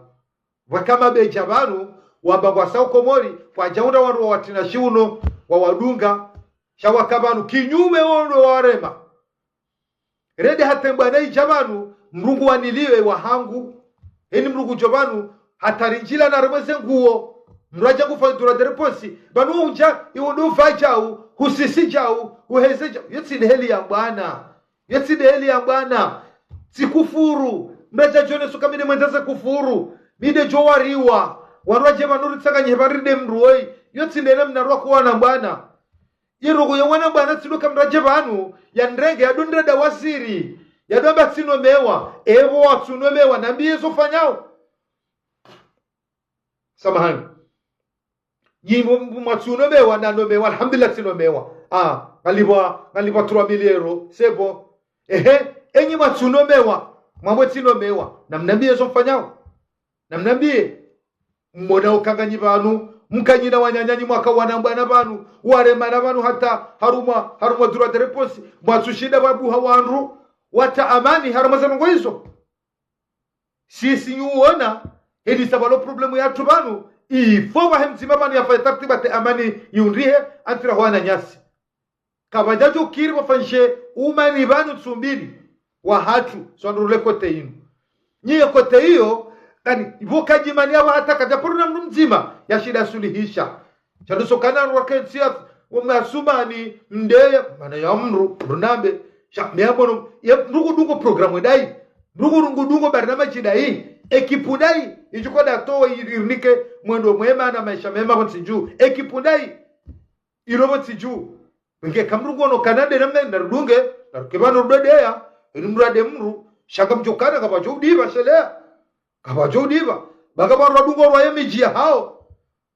Pvwaka mabedja pvanu, wamba ngwasao Komori, kwadjaunda wandru wawatrina shiuno, wawadunga, sha waka pvanu, kinyume wondo wawarema. Rende hata embwana idja pvanu, mdru ngu waniliwe wahangu, heni mdru ngudjo pvanu, hata rindjila na remweze nguo, mdru adja ngufa idura de réponse, pvanu undja, iwo ndo ufa djau, husisi djau, uheze djau, yotsi nde heli ya mbwana. Yotsi nde heli ya mbwana. Tsi kufuru. Mdru adja djone suka mi nde mwendza ze kufuru. Mi nde djo wariwa. Wandru wadje pvanu ritsanganyihe pvanu rinde mdru woyi. Yotsi nde namna rwa kuwana mbwana. Irongo ya wana mbwana tsi ndo ka mdru adje pvanu, ya ndrenge, ya dundre da waziri. Yadjo amba tsinomewa, epvo watsunomewa, nambiye zo fanyao. Samahani. Nyi mwa-, mwatsunomewa, nanomewa, alhamdulillah, tsinomewa. Ah, ngalipvwa, ngalipvwa trois mille euros, c'est bon. Ehe, enyi mwatsunomewa, mwambe tsinomewa, namnambiye zo mfanyao. Namnambiye, mmona uka nganyi pvanu, mkanyina wananyanyu mwaka wana mbwana pvanu, waremana pvanu hata harumwa, harumwa droit de réponse, mwatsushinda pvwabuha wandru, wata amani, harumwa ze ndrongoo izo. Sisi nyuona, heli sa pvalo problème yatru pvanu, il faut pvahe mdzima pvanu yafanye tartibu ate amani yihundrihe, entre wananyasi. Kapvadjadjo kiri pvafanyishe umani pvanu tsumbili wahatru, swandurule kote inu. Nyiye kote iyo, kani, ipvo kadjimani apvo hata kadjaparo na mndru mdzima, yashinda yasulihisha. Shanduso kana rwakentsi ya, wame Asumani, mndeye, mana ya mndru, mndru nambe, sha, miyamono, ye, mndru ngudungo programme ndayi, mndru ngudungo barnamaji ndayi, ekipu ndayi, idjuko datowa irinike mwendo mwema na maesha mema pvontsi dju, ekipu ndayi, ilo pvontsi dju. Nge kamndru ngono kana nde namna narudunge, naruke pvanu rudodeya, eni mndru ade mndru, sha ngamdjo kana kapvadjo udipva shelea. Kapvadjo udipva. Baka pvanu wadungo rwaye midji yahao.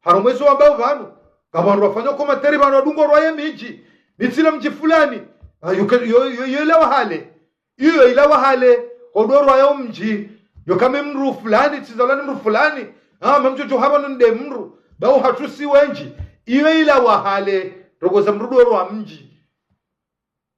Harumwa ezo wambao pvanu. Kapvanu wafanya commentaire pvanu wadungo rwaye midji. Mitsila mdji fulani. Ah, yo ke-, yo, yo, yo ilawa hale. Iyo ilawa hale, hodorwa ya umdji, yo kame mndru fulani, tsizalwa ni mndru fulani, ah, mamdjodjo hapvanu nde mndru, ba uhatru si wendji. Iyo ilawa hale, rogoza mndru dorwa mdji.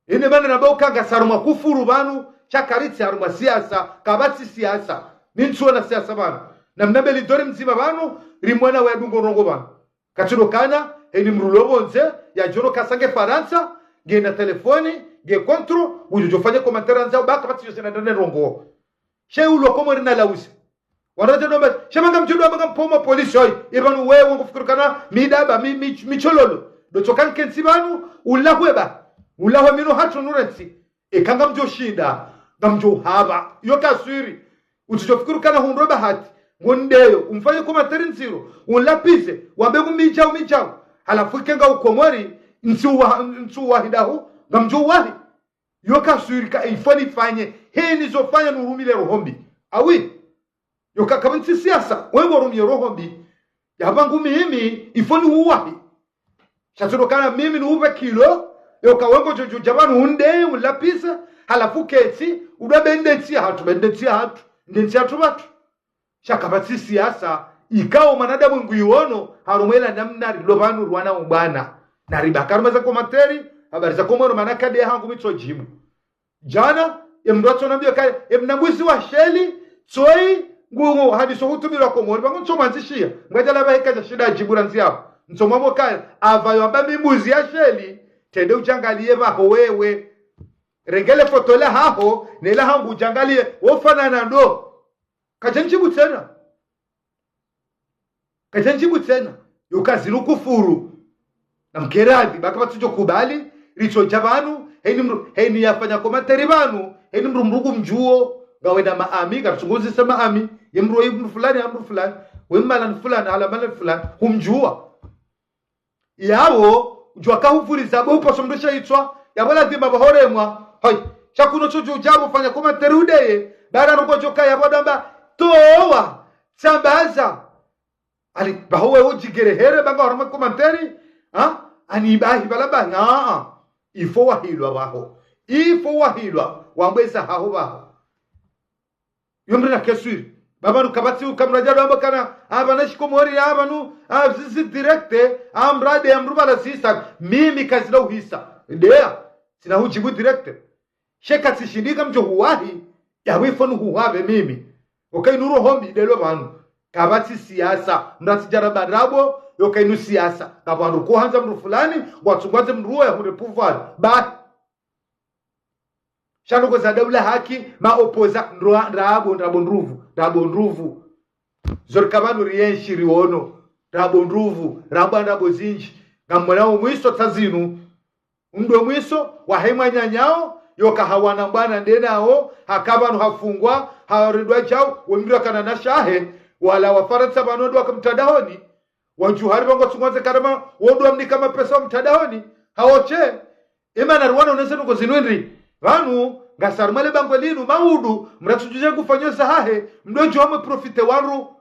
Ine mana namba uka ngasi harumwa kufuru pvanu, sha karitsi harumwa siasa, kapvatsi siasa. Mi ntsuona siasa pvanu. Namnambe lidori mdzima pvanu, rimwona wayadungo ndrongoo pvanu. Katsino kana, eni mndru lo pvondze, yadjono kasa nge Farantsa, nge na telefoni, nge kontro, udjo djofanya commentaire ndzao baka pvatsi yose na ndane ndrongoo. She ulo Komori na lawuze. Wandru wadjo nomba, she manga mdjo nomba nga mpoma polisi hoyi, ipvanu wewe ngufikiri kana midaba, mi, mi, michololo. Dotsoka nkentsi pvanu, ulahwe ba. Ulahwe mino hatru nurentsi. Eka ngamdjoshinda, ngamdjo hapva. Iyo kaswiri. Utsidjofikiri kana hundro bahati. Ngondeyo, umfanye commentaire ndziro, unlapvize, wambe ngumidjau, midjau. Halafu ike nga ukomori, ntsi uwa-, ntsi uwahi dahu, ngamdjo uwahi. Iyo kaswiri ka ifo nifanye, heni zofanya nurumile roho mbi. Awi. Yo ka kapvatsi siasa, wengo rumie roho mbi. Yapvangu mimi, ifo ni uwahi. Sha tsono kana mimi ni uve kilo, yo ka wengo djodjo dja pvanu unde, unlapvize, halafu ketsi, udwa be nde ntsi yahatru, be nde ntsi yahatru, nde ntsi yahatru pvatru. Sha kapvatsi siasa, ikao mwanadamu nguiwono, harumwa ila namna rilo pvanu rwana umbwana. Na ribaka harumwa ze commentaire, habari za Komoro mana kade hangu mi ntso djibu. Djana, ye mndru atso nambiyo kaya, ye mna mbuzi wa sheli, tsoyi, ngu, ngu, hadiso hutubilwa Komori, pvangu ntso mwandzishiya. Ngwadjala pvahe kadja shinda adjibu randzi yapvo. Ntso mwambo kaya, apvayo amba mi mbuzi ya sheli, trende udjangaliye pvaho wewe. Renge le foto lahaho, ne lahangu udjangaliye, wofanana ndo. Kadja ndjibu tsena. Kadja ndjibu tsena, yo ka zinu kufuru. Namkeradhi, baka pvatsidjo kubali, ritsodja pvanu, heni mndru, heni yafanya commentaire pvanu, heni mndru mndru ngumdjuo, ngawe na maami, karitsungudzisa maami, ye mndru we mndru fulani, ha mndru fulani, we mmalan fulani, hala malan fulani, humdjuwa. Yawo, udjuwa kahufuriza bo upaso mndru sha itswa, yapvo lazima pvahoremwa. Hoyi, sha kuno tsodjo djapvo fanya commentaire udeye, bara ruko djoka yapvo damba, towa, tsambaza. Ali, pvaho wewe udjigerehere, banga harumwa commentaire, ha? Ani ibahi pvala bahi, ha? Ifo wahilwa pvaho. Ifo wahilwa, wambweza haho pvaho. Yo mndru na keswiri. Pvapvanu kapvatsi uka mradja dwamba kana, apvanu shikomori, apvanu, ah, zizi direct, ah, mradi, ah, mndru pvala zisa. Mimi kazina uhisa. Ndeya, tsina hudjibu direct. She katsishindika mdjo huwahi, yapvo ifo nuhuhwapve mimi. Yo ka inu roho mbi ndelo pvanu. Kapvatsi siasa, mndru atsidjara bandrabo, yo ka inu siasa. Kapvwa wandru kuhandza mndru fulani, watsungwadze mndru wo yahundre pouvoir. Bahi. Sha ndrongoo za daula haki, ma opposants, ndra-, ndrabo, ndrabo ndruvu, ndrabo ndruvu. Zo rika pvanu rienshi riwono, ndrabo ndruvu, ndrabo ndrabo zindji. Ngamwona omwiso tsa zinu. Ndo mwiso, wahe mwananyawo, yo ka hawana mbwana nde nawo, haka pvanu hafungwa, harendwa djau, we mndru yakana na shahe, wala Wafarantsa pvanu ndo waka mtandahoni, wadjuhari pvangu watsungwadze karama, wo ndo wamnika mapesa wa mtandahoni, hawoche, imana ruwana unese ndrongoo zinu ndri, pvanu, Ngasi harumwa le bangwe linu, maudu, mratsudjudje ngufanyo zahahe, mdodjo hamwe profite wandru.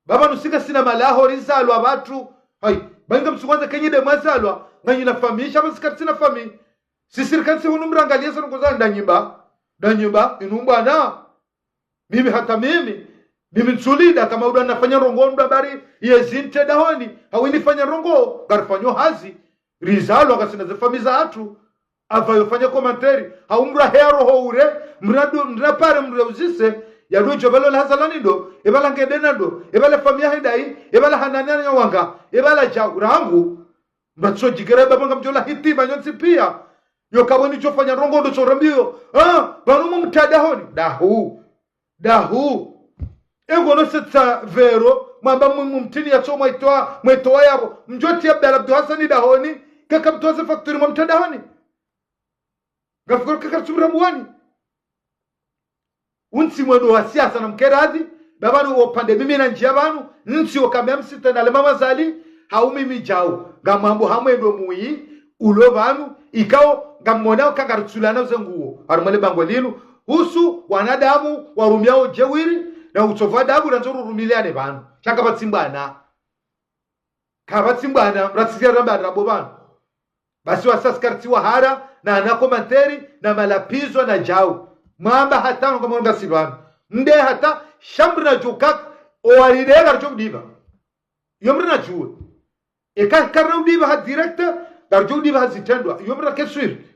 Baba nusi ngasina malaho rizalwa pvatsu. Hayi, ba ngamtsukwandza kenyi nde mwazalwa, nganyina famiyi, sha pvanu si karitsina famiyi. Sisi rikantsi hunu mrangaliye za ndrongoo za nda nyumba. Nda nyumba, inu mbwana. Mimi hata mimi, mimi ntsulida kama udu nafanya ndrongoo ndo habari yezi nte dahoni, hau nifanya ndrongoo, ngarifanyo hazi, rizalwa ngasina ze famiyi zahatru, apvayo fanya commentaire, hau mdru aheya roho ure, mdru nadu, mdru napare mdru yauzise, yadodjo pvala ola hazalwa ni ndo, epvala ngende na ndo, epvala famiyi yahe ndayi, epvala hananya wanga, epvala djau, rangu, mdru atsodjigera baba ngamdjola hitima nyontsi piya, yo kapvo nidjofanya ndrongoo ndo tsorambiyo, ah, pvanu mumtria dahoni, dahu. Dahu. Engo no setsa pvero, mwamba mu-, mumtrini yatso mwaitowa, mwaitowa yapvo. Mdjotriya Abdallah Abdou Hassani dahoni, kaka mtowa ze facture mwamtria dahoni. Ngafikiri kaka ritsumira mbwani. Untsi mwendo wa siasa na mkeradhi, ba pvanu wo upande mimi nandjiya pvanu, ntsi wo kambi ya msita na le mama Azali, hau mimi djau, ngamwambo ha mwendo muyi, ulo pvanu, ikao ngamwonao ka ngaritsulana ze nguo, harumwa le bangwe linu, husu wanadamu warumiao ujeuri na utovu adabu, randzo rurumiliane pvanu. Sha kapvatsi mbwana. Kapvatsi mbwana, mratsiziya ramba rabo pvanu. Basi wasasi karitsi wahara, na, na commentaire, na malapvizo, na djau. Mwamba hata ngamwonga si pvanu. Mde hata, sha mdru nadjuwa ka, owaride ngaridjo mdipva. Iyo mdru nadjuwe. Eka karina udipva ha direct, ngaridjo udipva ha zitrendwa. Iyo mdru nake swiri.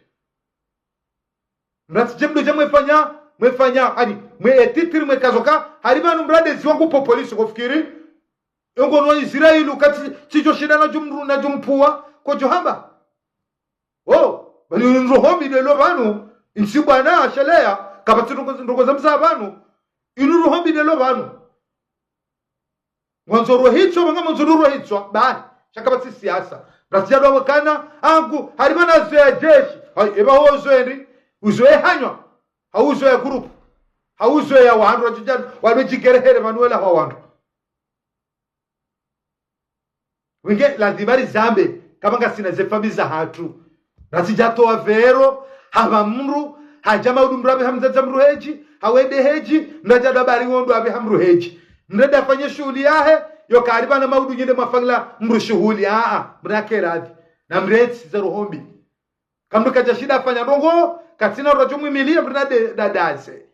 Mratsidje mdodja mwefanya, mwefanya, ani, mwe etitiri mwekazoka, hari pvanu mdru nde ziwa ngu popolisi kofikiri. Engo no Israeli ukati tsidjo shinda nadjo mdru, nadjo mpvuwa, kodjo hamba. Oh, bali inu ndrohombi ndelo pvanu, ntsi mbwana asheleya, kapvatsi ndrongoo, ndrongoo za msa pvanu, inu ndrohombi ndelo pvanu. Ngwandzo rohitswa, pvanga mwandzo rohitswa, bahi, sha kapvatsi siasa. Mratsidja dwa wakana, angu, hari pvanu azoweya jeshi, hayi, eba ho uzoweya ndi, uzoweya hanywa, hau uzoweya groupe, hau uzoweya wandru, wadjudjana, wadwe djigerehere pvanu wela hwa wandru. Wenge lazima rizambe, kapva ngasina ze famiyi zahatru. Ratsidja towa pvero, hapva mdru, hadja maudu mdru apve ha mdzadze mdru hedji, hau ende hedji, mdru hadja dwa habari wondo apve ha mdru hedji. Mdru nde afanye shuhuli yahe, yo kari pvanu maudu nyi nde mwafanyila mdru shuhuli, aa, mdru nake radhi. Na mdru etsi ze rohombi. Kamdru kadja shinda afanya ndrongoo, katsina mdru adjo mwimiliya mdru nde, nde, nde aze.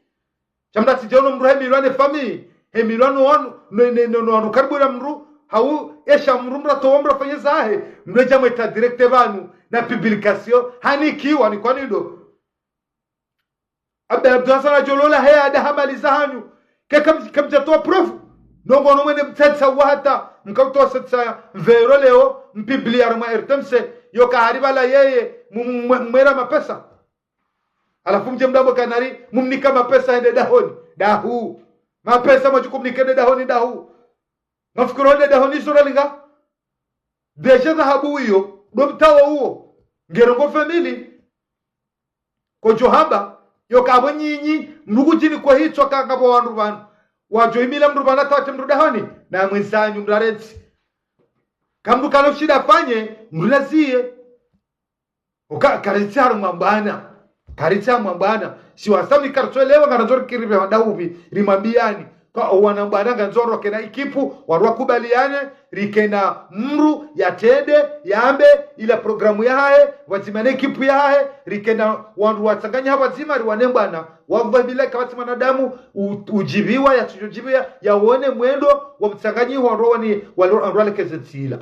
Sha mdru atsidje ono mdru hemilwa ne famiyi, hemilwa no wanu, ne, ne, no, no wanu karibu na mdru, hau esha mdru mdru atowa mdru afanye zahe, mdru edja mweta direct pvanu, na publication, hanikiwa ni kwani ndo. Abdallah Abdou Hassani adjolola heya adaha mali zahanyu. Ke kam-, kamdjatowa preuve. Ndrongoo no mwende mtsatsa wa hata, mkautowa satsa mvero leo, mpublia harumwa R T M C, yo ka hari pvala yeye, mu-, mu-, mwera mapesa. Halafu mdje mdambe kanari, mumnika mapesa hende dahoni. Dahu. Mapesa mwadjo kumnika hende dahoni dahu. Ngamfikiri hende dahoni izo ralinga. Déjà dhahabu iyo, ndo mtawa uwo. Ngerongoa famille. Kodjo hamba, yo kapvo nyinyi, mdru kudjini kwehitswa ka ngapvo wandru pvanu. Wadjo himila mdru pvanu ata watre mdru dahoni, na mwenzanyu mdru arentsi. Kamdru kana ushinda afanye, mdru naziye. Oka, karitsi harumwa mbwana. Karitsi harumwa mbwana. Si wasami karitsu elewa ngarandzo rikiri pve wandru upvi, rimwambiyani. Kwa owana mbwana ngandzo wandru wakena ekipu, wandru wakubaliyane, rikena mdru yatrende, yambe, ila programu yahahe, pvwadzima ne ekipu yahahe, rikena wandru watsanganyiha pvwadzima, riwane mbwana. Wallahi billahi kapvatsi mwanadamu, u-, udjipviwa, yatsudjo djipviwa, yawone mwendo, wa mtsanganyiho wandru wani, walo-, wandru walekeze ntsila.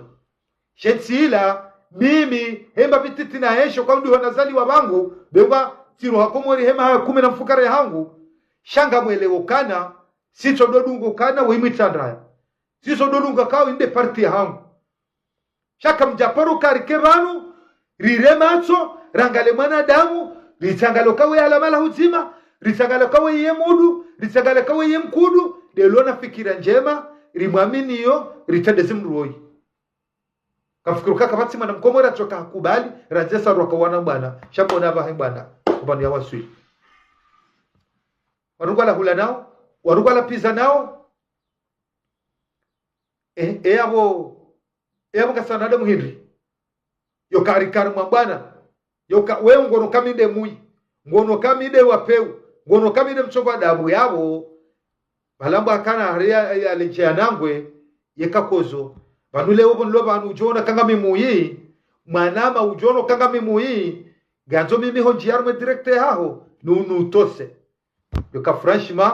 She ntsila, mimi, hemba pititi na hesho, kwa mdru hona zaliwa pvangu, beba, tsiro ha Komori hema ha kume na mfukare hangu, sha ngamwelewo kana, sitso dodungo kana, we imwitsandraya. Sitso dodunga kawo inde parti hangu. Sha kamdja paro karike pvanu, rire matso, rangale mwanadamu, ritsangalo kawe alama la hudzima, ritsangalo kawe ye mudu, ritsangalo kawe ye mkudu, ndelo na fikira ndjema, rimwaminiyo, ritrendeze mdru woyi. Kamfikiri ka kapvatsi mwana mkomori atsoka hakubali, randze sa rwaka wana mbwana, sha mbona apvahe mbwana, upvanu ya waswili. Warungwa la hula nao, warungwa la piza nao. Eh, eh, apvo, eh, apvo kasana nde muhindri. Yo kari kari mwa mbwana. Yo ka, we ngono kami nde muyi. Ngono kamide wa peu, ngono kamide mtsovu adabu yapvo. Pvalambwa kana hari ya, ya lenje ya nangwe, yeka kozo. Pvanu leo pvo nilo pvanu udjoona kanga mi muyi, mwanama udjoona kanga mi muyi, ngandzo mimi ho ndjiya harumwa e direct haho, nu, nutose. Yoka franchement,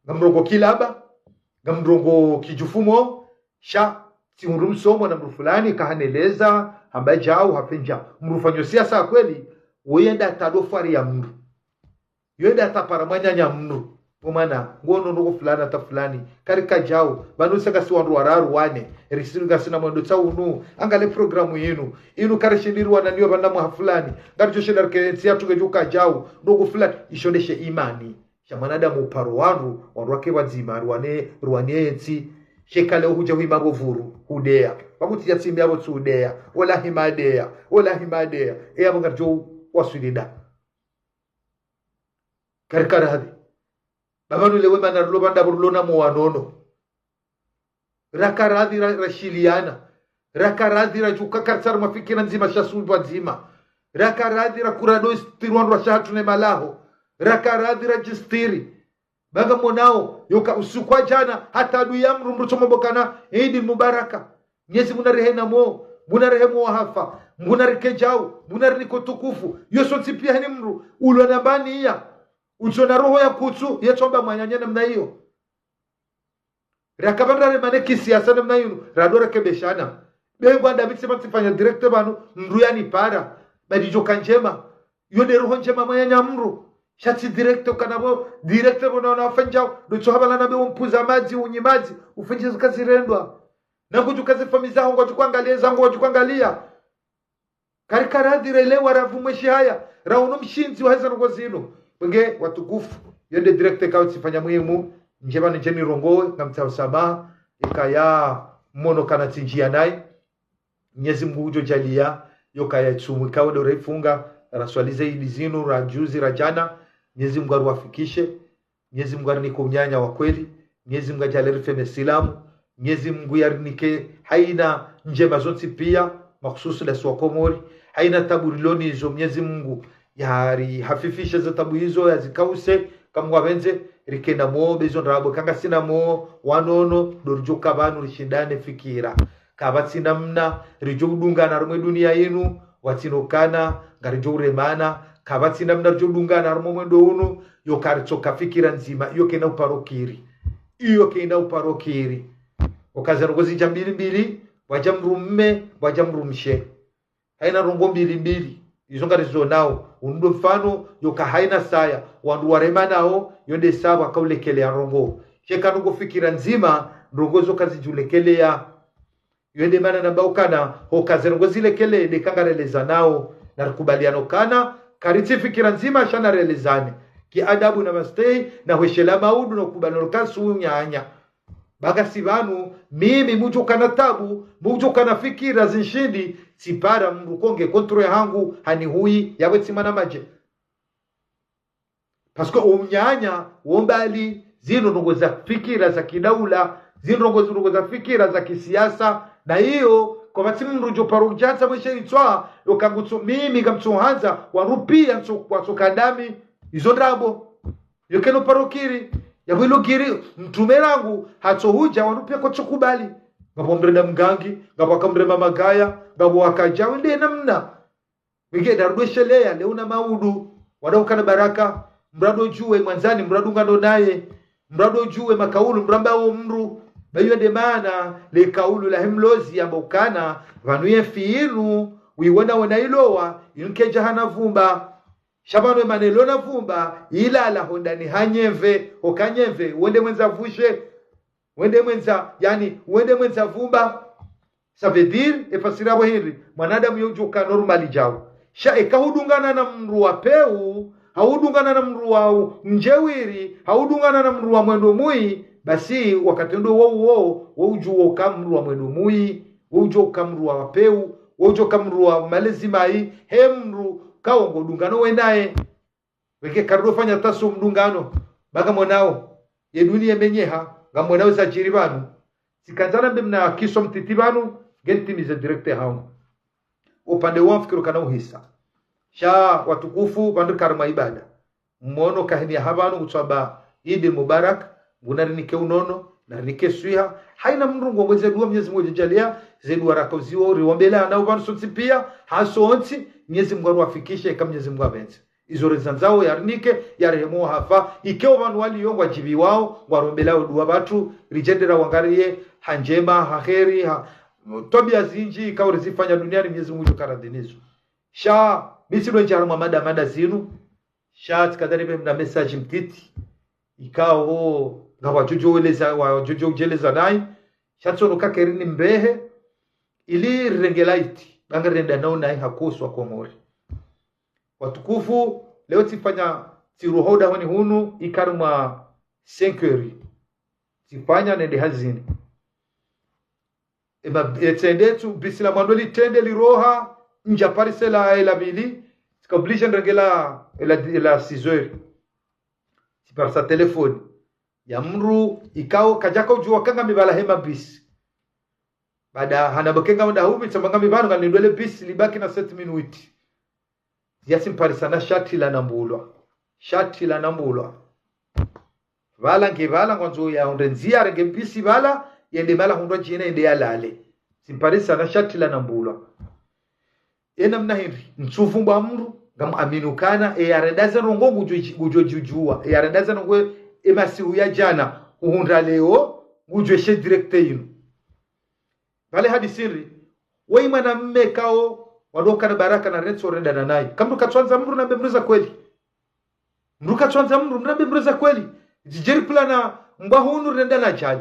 ngamrongoo kilaba, ngamrongoo kidjufumo, sha, tsi mdru msomo na mdru fulani, kahaneleza, hamba djau, hafanya djau. Mdru fanyo siasa kweli, woyenda hata do fwari ya mdru. Yoyenda hata para mwananya mdru. Omwana, ngono ndrongoo fulani hata fulani. Karika djau, pvanu saka si wandru wararu wane, risiri ngasina mwendo tsa unu, angale programu yinu. Inu karishindiri wana niyo pvanu mwaha fulani. Ngaridjo shinda rike ntsi yatru ngedjo ka djau, ndrongoo fulani, isho ndeshe imani. Sha mwanadamu uparo wandru, wandru wake pvadzima, ruwane, ruwane entsi. Sheka leo hudja hwima pvo vuru, hudeya. Pvakuti ya tsimi yapvo tsu hudeya, ola hima deya, ola hima deya. E yapvo ngaridjo waswili nda. Karika radhi. Pvapvanu lewo mana rilo pvanda pvo rilo na mo wanono. Raka radhi ra, rashiliana. Raka radhi radjuka karitsari mafikira ndzima sha sumbwa ndzima. Raka radhi rakura do istiri wandru washe hatru ne malaho. Raka radhi radjistiri. Ba ngamonao, yoka usiku wa djana, hata adui ya mdru mdru tsomo bokana, Eid Mubaraka. Mnyezi Mungu narehena mo, Mungu narehemu wahafa, Mungu narike djau, Mungu narinike utukufu. Yo sontsi pia heni mdru, ulo na mbaniya. Utsona roho ya kutsu, yetsomba mwananya namna iyo. Raka pvandra remane kisiasa namna yinu, rado rekebeshana. Bengwa ndami tsima tsifanya direct pvanu, mdru yanipara. Badi djoka ndjema. Yo nde roho ndjema mwananya mdru. Sha tsi direct kana pvo, direct pvo na wana wafanya djau. Ndo tso hapvalana be umpuza madzi, unyi madzi, ufenje zika zirendwa. Na ngudjuka ze famiyi zaho ngwadjo kwangaliya, zangu ngwadjo kwangaliya. Karika radhi relewa ravumwe shihaya, raono mshindzi wa heza ndrongoo zinu. Pvenge watukufu, yo nde direct kao tsifanya muhimu, ndje pvanu ndje nirongowe, ngamtsaho samaha, ikaya mono kana tsinjiya naye. Mnyezi Mungu udjo djaliya, yo kaya tsumu ikao ndo raifunga, raswali ze idi zinu, ra juzi, ra djana, Mnyezi Mungu aruwafikishe, Mnyezi Mungu arinike unyanya wa kweli, Mnyezi Mungu adjalie rife mesilamu, Mnyezi Mungu yarinike haina ndjema zontsi pia, mahususu dasi wa Komori, haina tabu rilo nizo Mnyezi Mungu yarihafifishe ze tabu izo, yazikause, kamwe ngwapvendze, rike na mo, be izo ndrabo, kangasina mo, wanono, ndo ridjoka pvanu rishindane fikira. Kapvatsi namna ridjo udungana harumwa e duniya yinu, pvatsina ukana ngaridjo uremana. Kapvatsi namna ridjo udungana harumwa mwendo unu, yo karitsoka fikira ndzima, iyo kayina uparo kiri. Iyo kayina uparo kiri. Ukaza ndrongoo zidja mbili mbili, pvwadja mdru mme, pvwadja mdru mshe. Haina ndrongoo mbili mbili. Izo ngarizonao. Unu ndo mfano, yoka haina saya. Wandru waremanao, yo nde sawa kaulekeleya ndrongoo. Sheka ndrongoo fikira ndzima, ndrongoo zo kazidjulekeleya. Yo nde mana namba ukana, hoka ze ndrongoo zilekele, nde kangarelezanao, na rikubaliana ukana, karitsi fikira ndzima sha narelezane. Ki adabu na mastehi, na hwesheleya maudu na ukubaliana uka su unyanya. Ba ngasi pvanu, mimi mudjo kana tabu, mudjo kana fikira zinshindi, tsipara mdru konge contre hangu, hanihuyi, yapvo tsi mwana madje. Parce que unyanya, wo mbali, zinu ndrongoo za fikira za kidaula, zinu ndrongoo, zinu ndrongoo za fikira za kisiasa, na iyo, kapvatsi mdru djo paro udjatsa mweshe itswa, yoka ngutso, mimi ngamtso handza, wandru pia ntso, watsoka ndami, izo ndrabo. Yo kayina uparo kiri, yapvo ilo kiri, mtrume rangu, hatso hudja, wandru pia kwatso kubali. Ngapvo mrenda mgangi, ngapvo wakamrema magaya, ngapvo wakadja, wende namna. Wenge nda rudwesheleya, leo na maudu, wada ukana baraka, mdru ado djuwe mwandzani, mdru ado ngando naye, mdru ado djuwe makaulu, mdru amba wo mdru, ba iyo nde mana, le kaulu la hemlozi yamba ukana, pvanu ye mfi inu, wiwona wona ilowa, inu kedja hana vumba. Sha pvanu emana ilo na vumba, ilala hondani ha nyemve, hoka nyemve, wende mwendza vushe, wende mwendza, yani, wende mwendza vumba. Ça veut dire, efasiri yapvo hindri, mwanadamu yo udjoka normal djau. Sha eka hudungana na mdru wa peu, hahudungana na mdru wa u-, mdjewiri, hahudungana na mdru wa mwendo muyi, basi wakati ndo wo uwo, wo udjuwo ka mdru wa mwendo muyi, wo udjoka mdru wa peu, wo udjoka mdru wa malezi mayi, he mdru kaongo dungano wenaye. Weke karidofanya taso mdungano, ba ngamonao, ye duniya menyeha, ngamonao zadjiri pvanu. Tsikandza nambe mna kiso mtiti pvanu, nge ntimize direct hangu. Upande wa mfikiro kana uhisa. Sha watukufu, pvanu rikao harumwa ibada. Mwono kahini ya hapvanu kutsamba Idi Mubarak, Mngu narinike unono, narinike swiha. Haina mndru ngwongoze dua Mnyezi Mngu yadjaaliya, ze dua rakoziwo, riombeleana pvanu sontsi pia, ha sontsi, Mnyezi Mngu aruwafikishe, eka Mnyezi Mngu apvendze. Izo rezandzao yarinike, yarehemu wahafa, ikao pvanu waliyo ngwadjibiwao, ngwarombeleao dua pvatsu, ridjendera wangariye, ha ndjema, ha heri, ha, twabia zindji, ikao rizifanya duniani Mnyezi Mngu ngudjo karadhi nazo. Sha, mi tsi ndo ndjia harumwa mada mada zinu, sha tsikadhani pve mna message mtiti, ikao, ngapvo wadjodjo weleza, wadjodjo djeleza nayi, sha tsono kakeri nimbehe, ili rirenge laiti, banga rirenda nao nayi ha kuhusu wa Komori. Watukufu, leo tsifanya tsiruha dahoni hunu, ikao harumwa cinq heures. Tsifanya nende hazini. Ema, etsende tsu, bisi la mwando litrende liroha, ndja parise la, la pvili, tsika obligé nirenge la, la, la six heures. Tsiparisa telefoni ya mndru, ikao, kadjaka udjuwa kanga mi pvala hema bisi. Baada hanamba kanga mda hupvi, tsamba ngami pvanu ngalindwele bisi, libaki na sept minutes. Yasimparisa na shati la nambulwa. Shati la nambulwa. Pvala nge pvala ngwandzo yahundre ndzia yarenge bisi pvala, yende mahala hundrwa djina yende yalale. Simparisa na shati la nambulwa. Ena mna hindri, ntsufu mbwa mndru, ngamu amini ukana, e yarenda ze ndrongo ngudjo, ngudjo djudjuwa, e yarenda ze ndrongo e masihu ya djana, uhundra leo, ngudjo she direct inu. Pvale hadisi ndri, weyi mwanamme kao, wandru kana baraka na rentsi urendana nayi. Ka mndru katswandza mndru nambe mndru za kweli. Mndru katswandza mndru, nambe mndru za kweli. Djidjeri pvula na mbwa hunu rendana djali.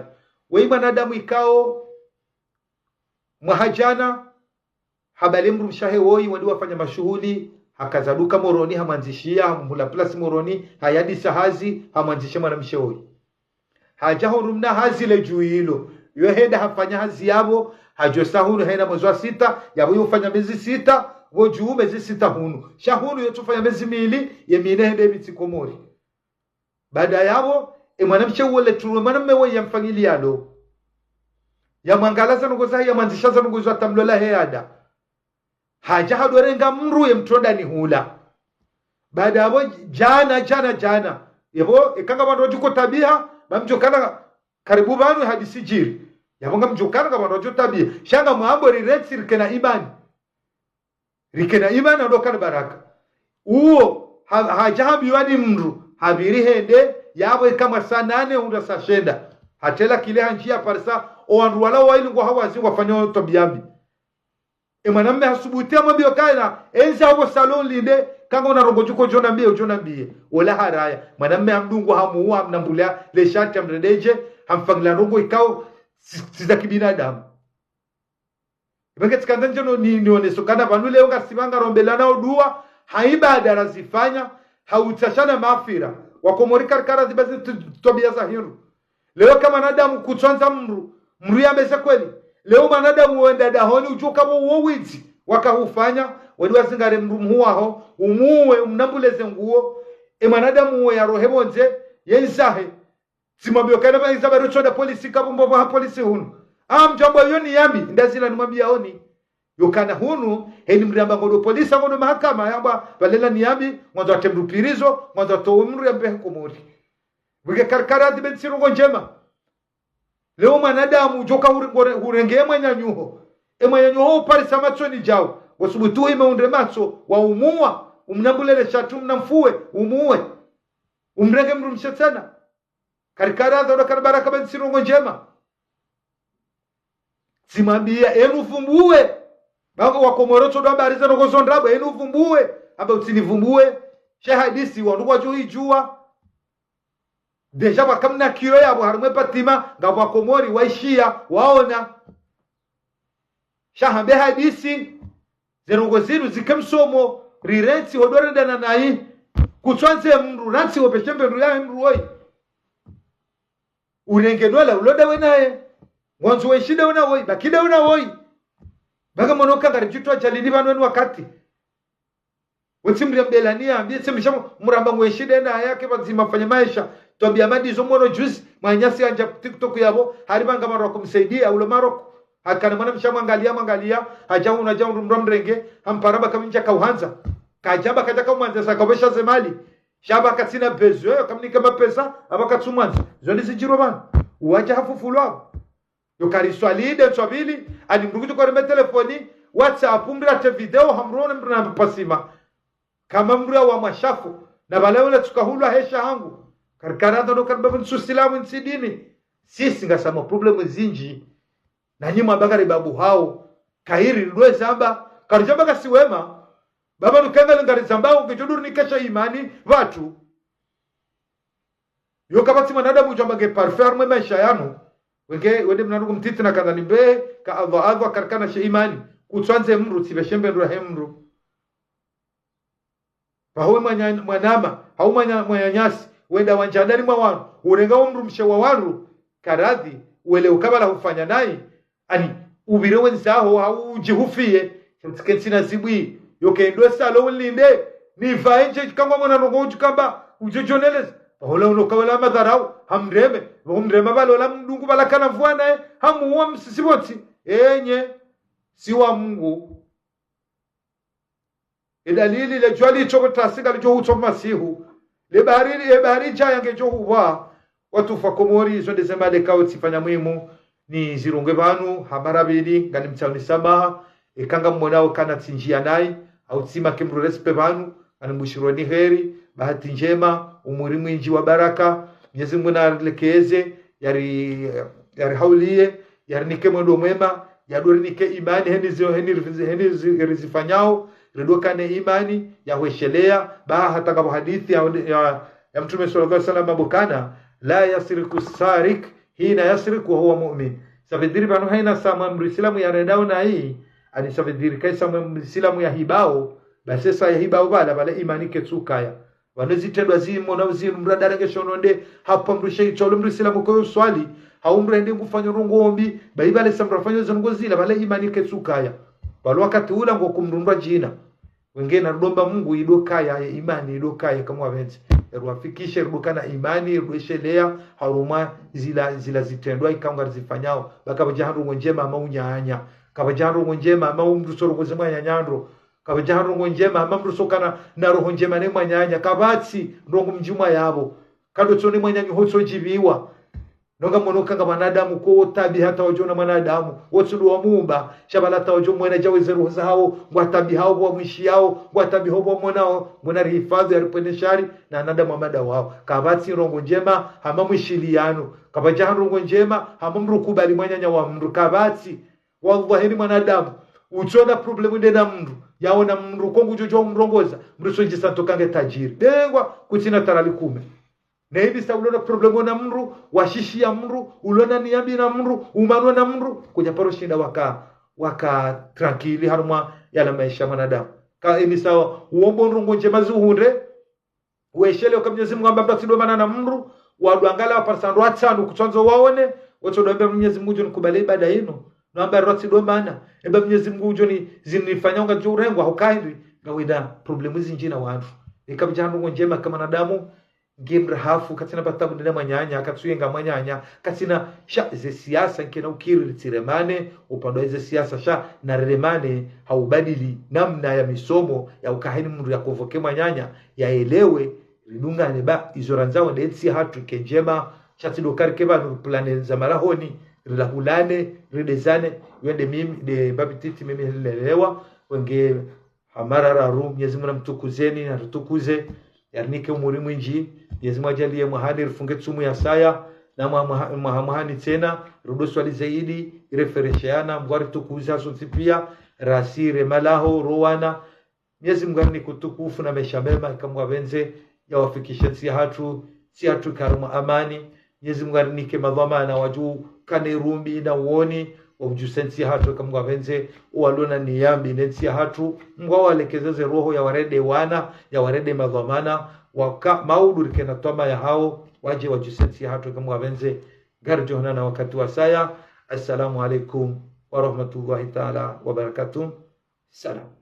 Weyi mwanadamu ikao, mwaha djana, habale mndru mshe wahe woyi, wali wafanya mashuhuli, hakaza duka Moroni, hamwandzishiya, hamhula place Moroni, hayadisa hazi, hamwandzishe mwanamshe woyi. Hadja hundru mna hazi le djuwa ilo. Yo henda hafanya hazi yapvo, hadjosa hunu hena mwezi wa sita, yapvo yo ufanya mezi sita, pvo dju mezi sita hunu. Sha hunu yo tsufanya mezi mili, ye mine hende miti Komori. Baada yapvo, e mwanamshe uwo le turu, e mwanamme woyi yamfanyiliya lo. Yamwangalaza ndrongo zahe, yamwandzisha za ndrongo izo hata mlola he ada. Hadja hadwarenga mndru ye mtrondani hula. Baada yapvo djana, djana, djana. Yapvo, eka ngapvo wandru wadjuko tabiha, ba mdjokana karibu pvanu hadisi djiri. Yapvo ngamdjokana ngapvo wandru wadjo tabiha. Sha ngamwambo rirentsi rikena imani. Rikena imani ndo kana baraka. Uwo, ha-, hadja hambiwa ni mndru, hapviri hende, yapvo eka mwa saa nane, hundra saa shenda. Hatela kile handjiya parisa, o wandru wala wayili ngwa hawazi wafanya twabia mbi. E mwanamme hasubuti hamwambiya ukaya, enza hapvo salon linde, kanga una ndrongo djuko djo nambiye, udjo nambiye. Ola haraya. Mwanamme hamdungu hamuwa, hamnambula le shati, hamrendedje, hamfanyiliya ndrongo ikao, tsi, tsi za kibinadamu. Ipvenge tsikandza ndjeno ni, nioneso ukana pvanu leo ngasi pvanga rombelanao dua, ha ibada razifanya, ha utsashana maghfira. Wakomori karikara ziba zi tu-, twabia za hindru. Leo ka mwanadamu kutswandza mndru, mndru yambe ze kweli. Leo mwanadamu wenda dahoni udjuka pvo uwo widzi, wakahufanya, wendi wazingare mndru mhu waho, umuwe, umnambule ze nguo, e mwanadamu uwo yarohe pvondze, yendzahe. Tsimwambiyo ukana pvahisa bari utsonda polisi kapvo mbopvo ha polisi hunu. Ah, mdjambwa yo ni yambi, ndazila nimwambiyaoni. Yo ukana hunu, heni mndru yamba ngondo polisi, ngondo mahakama, yamba pvalela ni yambi, mwandzo watre mndru pirizo, mwandzo watowe mndru yambe he Komori. Pvwinge karikara adhibe ntsi ndrongo ndjema. Leo mwanadamu udjoka hure-, ngore-, hurenge e mwananyuho. E mwananyuho uparisa matsoni djao. Wasubutu ime undre matso, waumuwa, umnambule le shati, umnamfuwe, umuwe. Umrenge mndru mshe tsena. Karikara adha, ndo kana baraka ba ntsi ndrongo ndjema. Tsimwambiya, enu vumbuwe. Bako wakomori tsodo habari za ndrongo zo ndrabo, enu vumbuwe. Hamba utsinivumbuwe. She hadisi, wandru wadjo idjuwa. Déjà pvwaka mna kiyo yapvo harumwa e patima, ngapvo wakomori, waishiya, waona. Sha hambe hadisi, ze ndrongo zinu zike msomo, rirentsi hodorendana nayi, kutswandze mndru, rantsi wopeshe mbe mndru yahe mndru woyi. Urenge ndola, ulo dawe naye. Ngwandzo wenshi dawe na woyi, baki dawe na woyi. Baka mwono ukaya ngaridjutwa djalini pvanu eni wakati. Wetsi mndru yambela ni yambi, tsi mndru sha mramba ngwenshi dawe naye, yake pvadzima fanya maesha. Twabia madizo mwono juzi, mwananyasi handja TikTok yapvo, haripvanga Maroko msaidia, ulo Maroko. Hakana mwanamshe mwangaliya, mwangaliya, hadja hunu, hadja hunu mndru mrenge, hampara baka mindja kauhandza. Kadjamba kadjaka umwandza sha kapvwesha ze mali. Sha pvwa katsina besoin, kamnika mapesa, apva katsumwandza. Zo ndizidjiro pvanu. Uwadja hafufulwa. Yo kariswali nde ntswa pvili, ani mndru kudjo kwareme telefoni, WhatsApp, mndru atre video, hamrone mndru na pasima. Kama mndru ya wa mwashafu, na pvala yola tsukahulwa hesha hangu. Karikaranda no karibaba ntsu silamu ntsi dini. Sisi ngasi na problemu zindji. Na nyi mwamba kari babu hao. Kahiri ndo zamba. Karidjamba kasi wema. Baba nukanga ngari zamba, ngedjo duru nikesha imani, pvatsu. Yo kapvatsi mwanadamu udjamba nge parfait harumwa maesha yanu. Wenge, wende mnandugu mtiti na kandza nimbe, ka Allah, Allah karikana she imani. Kutswandze mndru, tsipve she mbe ndru ya he mndru. Pvaho we mwanya-, mwanama, hau mwanya-, mwananyasi, wenda wandjandani mwa wandru, urenga wo mdrumshe wa wandru, karadhi, wele ukabala hufanya nayi, ani, upvire wendzaho, hau udjihufiye, shemtike ntsina zibwi, yo kendo salo ulinde, ni pvaenje kangwa mwana ndrongo udjukamba, udjodjoneleza, pvahola uno kawala madharau, hamreme, pvaho mrema pvalola mdungu pvala kana mvua naye, hamuwa msisi pvontsi, enye, si wa Mungu. Edalili le djua litsoko tasi ngalidjo hutso masihu. Le bahari, e bahari djaya ngedjo hupva. Watufu wa Komori, izo nde ze mada ikao tsifanya muhimu nizirongowe pvanu, ha mara pvili, nganimtsaho ni samaha, eka ngamwonao kana tsindjia nayi, hau tsimake mdru respect pvanu, nganimbushironi heri, bahati ndjema, umuri mwindji wa baraka, Mwenyezi Mungu narilekeze, yari, yarihauliye, yarinike mwendo mwema, yadorinike imani, heni zi-, heni rizi-, heni zi-, rizifanyao, ridokane imani, yahweshelea, ba hata ngapvo hadisi ya, ya, ya Mtrume swallallahu alaihi wasallam abukana, لا يسرق السارق حين يسرق وهو مؤمن. Ça veut dire pvanu haina samwa mdru silamu yarendao nayi, ani ça veut dire kaisa mdru silamu yahibao, basi sa yahibao pvala, pvala imani ketsukaya. Pvanu zitrendwa zimo na uzinu mdru adarenge shono nde, hapva mdru sheyi tsolo mdru silamu koyo swali, hau mdru ende ngufanya ndrongo mbi, ba ibale sa mdru afanya ze ndrongo zila, pvala imani ketsukaya. Pvala wakati ula ngo kumdrundwa djina. Wenge na rudomba Mungu idokaya, ye imani idokaya kamwe wapvendze. Eruwafikishe rudokana imani, rudweshelea, harumwa zila, zila zitrendwa ikao ngarizifanyao. Ba kapvadja ha ndrongo ndjema hama unyanya. Kapvadja ha ndrongo ndjema hama umdru sorongoze mwananya ndro. Kapvadja ha ndrongo ndjema hama mdru sokana na roho ndjema ne mwananya. Kapvatsi ndrongo mdjimwa yapvo. Kado tsone mwananya hotso djibiwa. Nonga mono kanga mwanadamu ko tabi hata wadjo na mwanadamu. Wotsu ndo wa muumba. Sha pvala hata wadjo mwena djaweze roho zahao. Ngwa tabi hao pvwa mwishi yao. Ngwa tabi hao pvwa mwanao. Mwana rihifadhi yaripvwene shari. Na wanadamu wa mada wao. Kapvatsi ndrongo ndjema hama mwishiliyano. Kapvadja ha ndrongo ndjema hama mdru kubali mwananya wa mdru. Kapvatsi. Wallahi ni mwanadamu, utsona problemu nde na mndru, yaona mndru ko ngudjo djuwa umrongoza, mndru so djisa nto kange tajiri. Dengwa, kutsina talali kume. Na hivi sa ulona problemu na mndru, washishiya mndru, ulona niya mbi na mndru, umanwa na mndru, kudja paro shinda waka, waka tranquille harumwa yala maesha mwanadamu. Ka ini sawa, uombo ndrongo ndjema zihundre, weshelea uka Mwenyezi Mungu amba mdru atsi domana na mndru, wadwangala waparisa ndro atsanu kutsandzo waone, wotso dombe Mwenyezi Mungu udjo nikubali ibada inu, no amba mdru atsi domana, eba Mwenyezi Mungu udjo ni zinifanya unga djo urengwa hukahindri, ngawida problemu zindji na wandru. Ika mdja ha ndrongo ndjema ka mwanadamu, nge mdru hafu, katsina pvatabu nde na mwananya, katsuyenga mwananya, katsina sha ze siasa nkena ukiri ritsiremane, upande wa ze siasa sha na riremane, ha ubadili namna ya misomo, ya ukaheni mndru ya kovoke mwananya, yaelewe, ridungane ba, izo randzao nde ntsi yahatru ike ndjema, sha tsi ndo karike pvanu riplane za marahoni, rilahulane, ridezane, wende mimi, nde babi titi mimi nilelewa, wenge ha mara raru, Mwenyezi Mungu namtukuzeni, naritukuze, yarinike umuri mwindji, Mwenyezi Mungu ajaliye mwahani rifunge tsumu ya saya, na mwa-, mwaha-, mwaha mwahani tsena, rudo swali zaidi, ireferesheana, Mungu aritukuze hasontsi pia, rasi remalaho, rowana, Mwenyezi Mungu arinike utukufu na maesha mema, ika Mungu apvendze, yawafikishe ntsi yahatru, ntsi yahatru ike harumwa amani. Mwenyezi Mungu arinike madhwamana wadjo kana irumbi na uoni, waudjuse ntsi yahatru ika Mungu apvendze, uwalona niya mbi ne ntsi yahatru, Mungu awalekeze ze roho yawarende wana, yawarende madhwamana, waka maudu rike na twama yahao, wadje wadjuse ntsi yahatru ika Mungu apvendze. Ngaridjo honana wakati wasaya. Assalamu alaikum wa rahmatullahi taala wa barakatuh. Salam.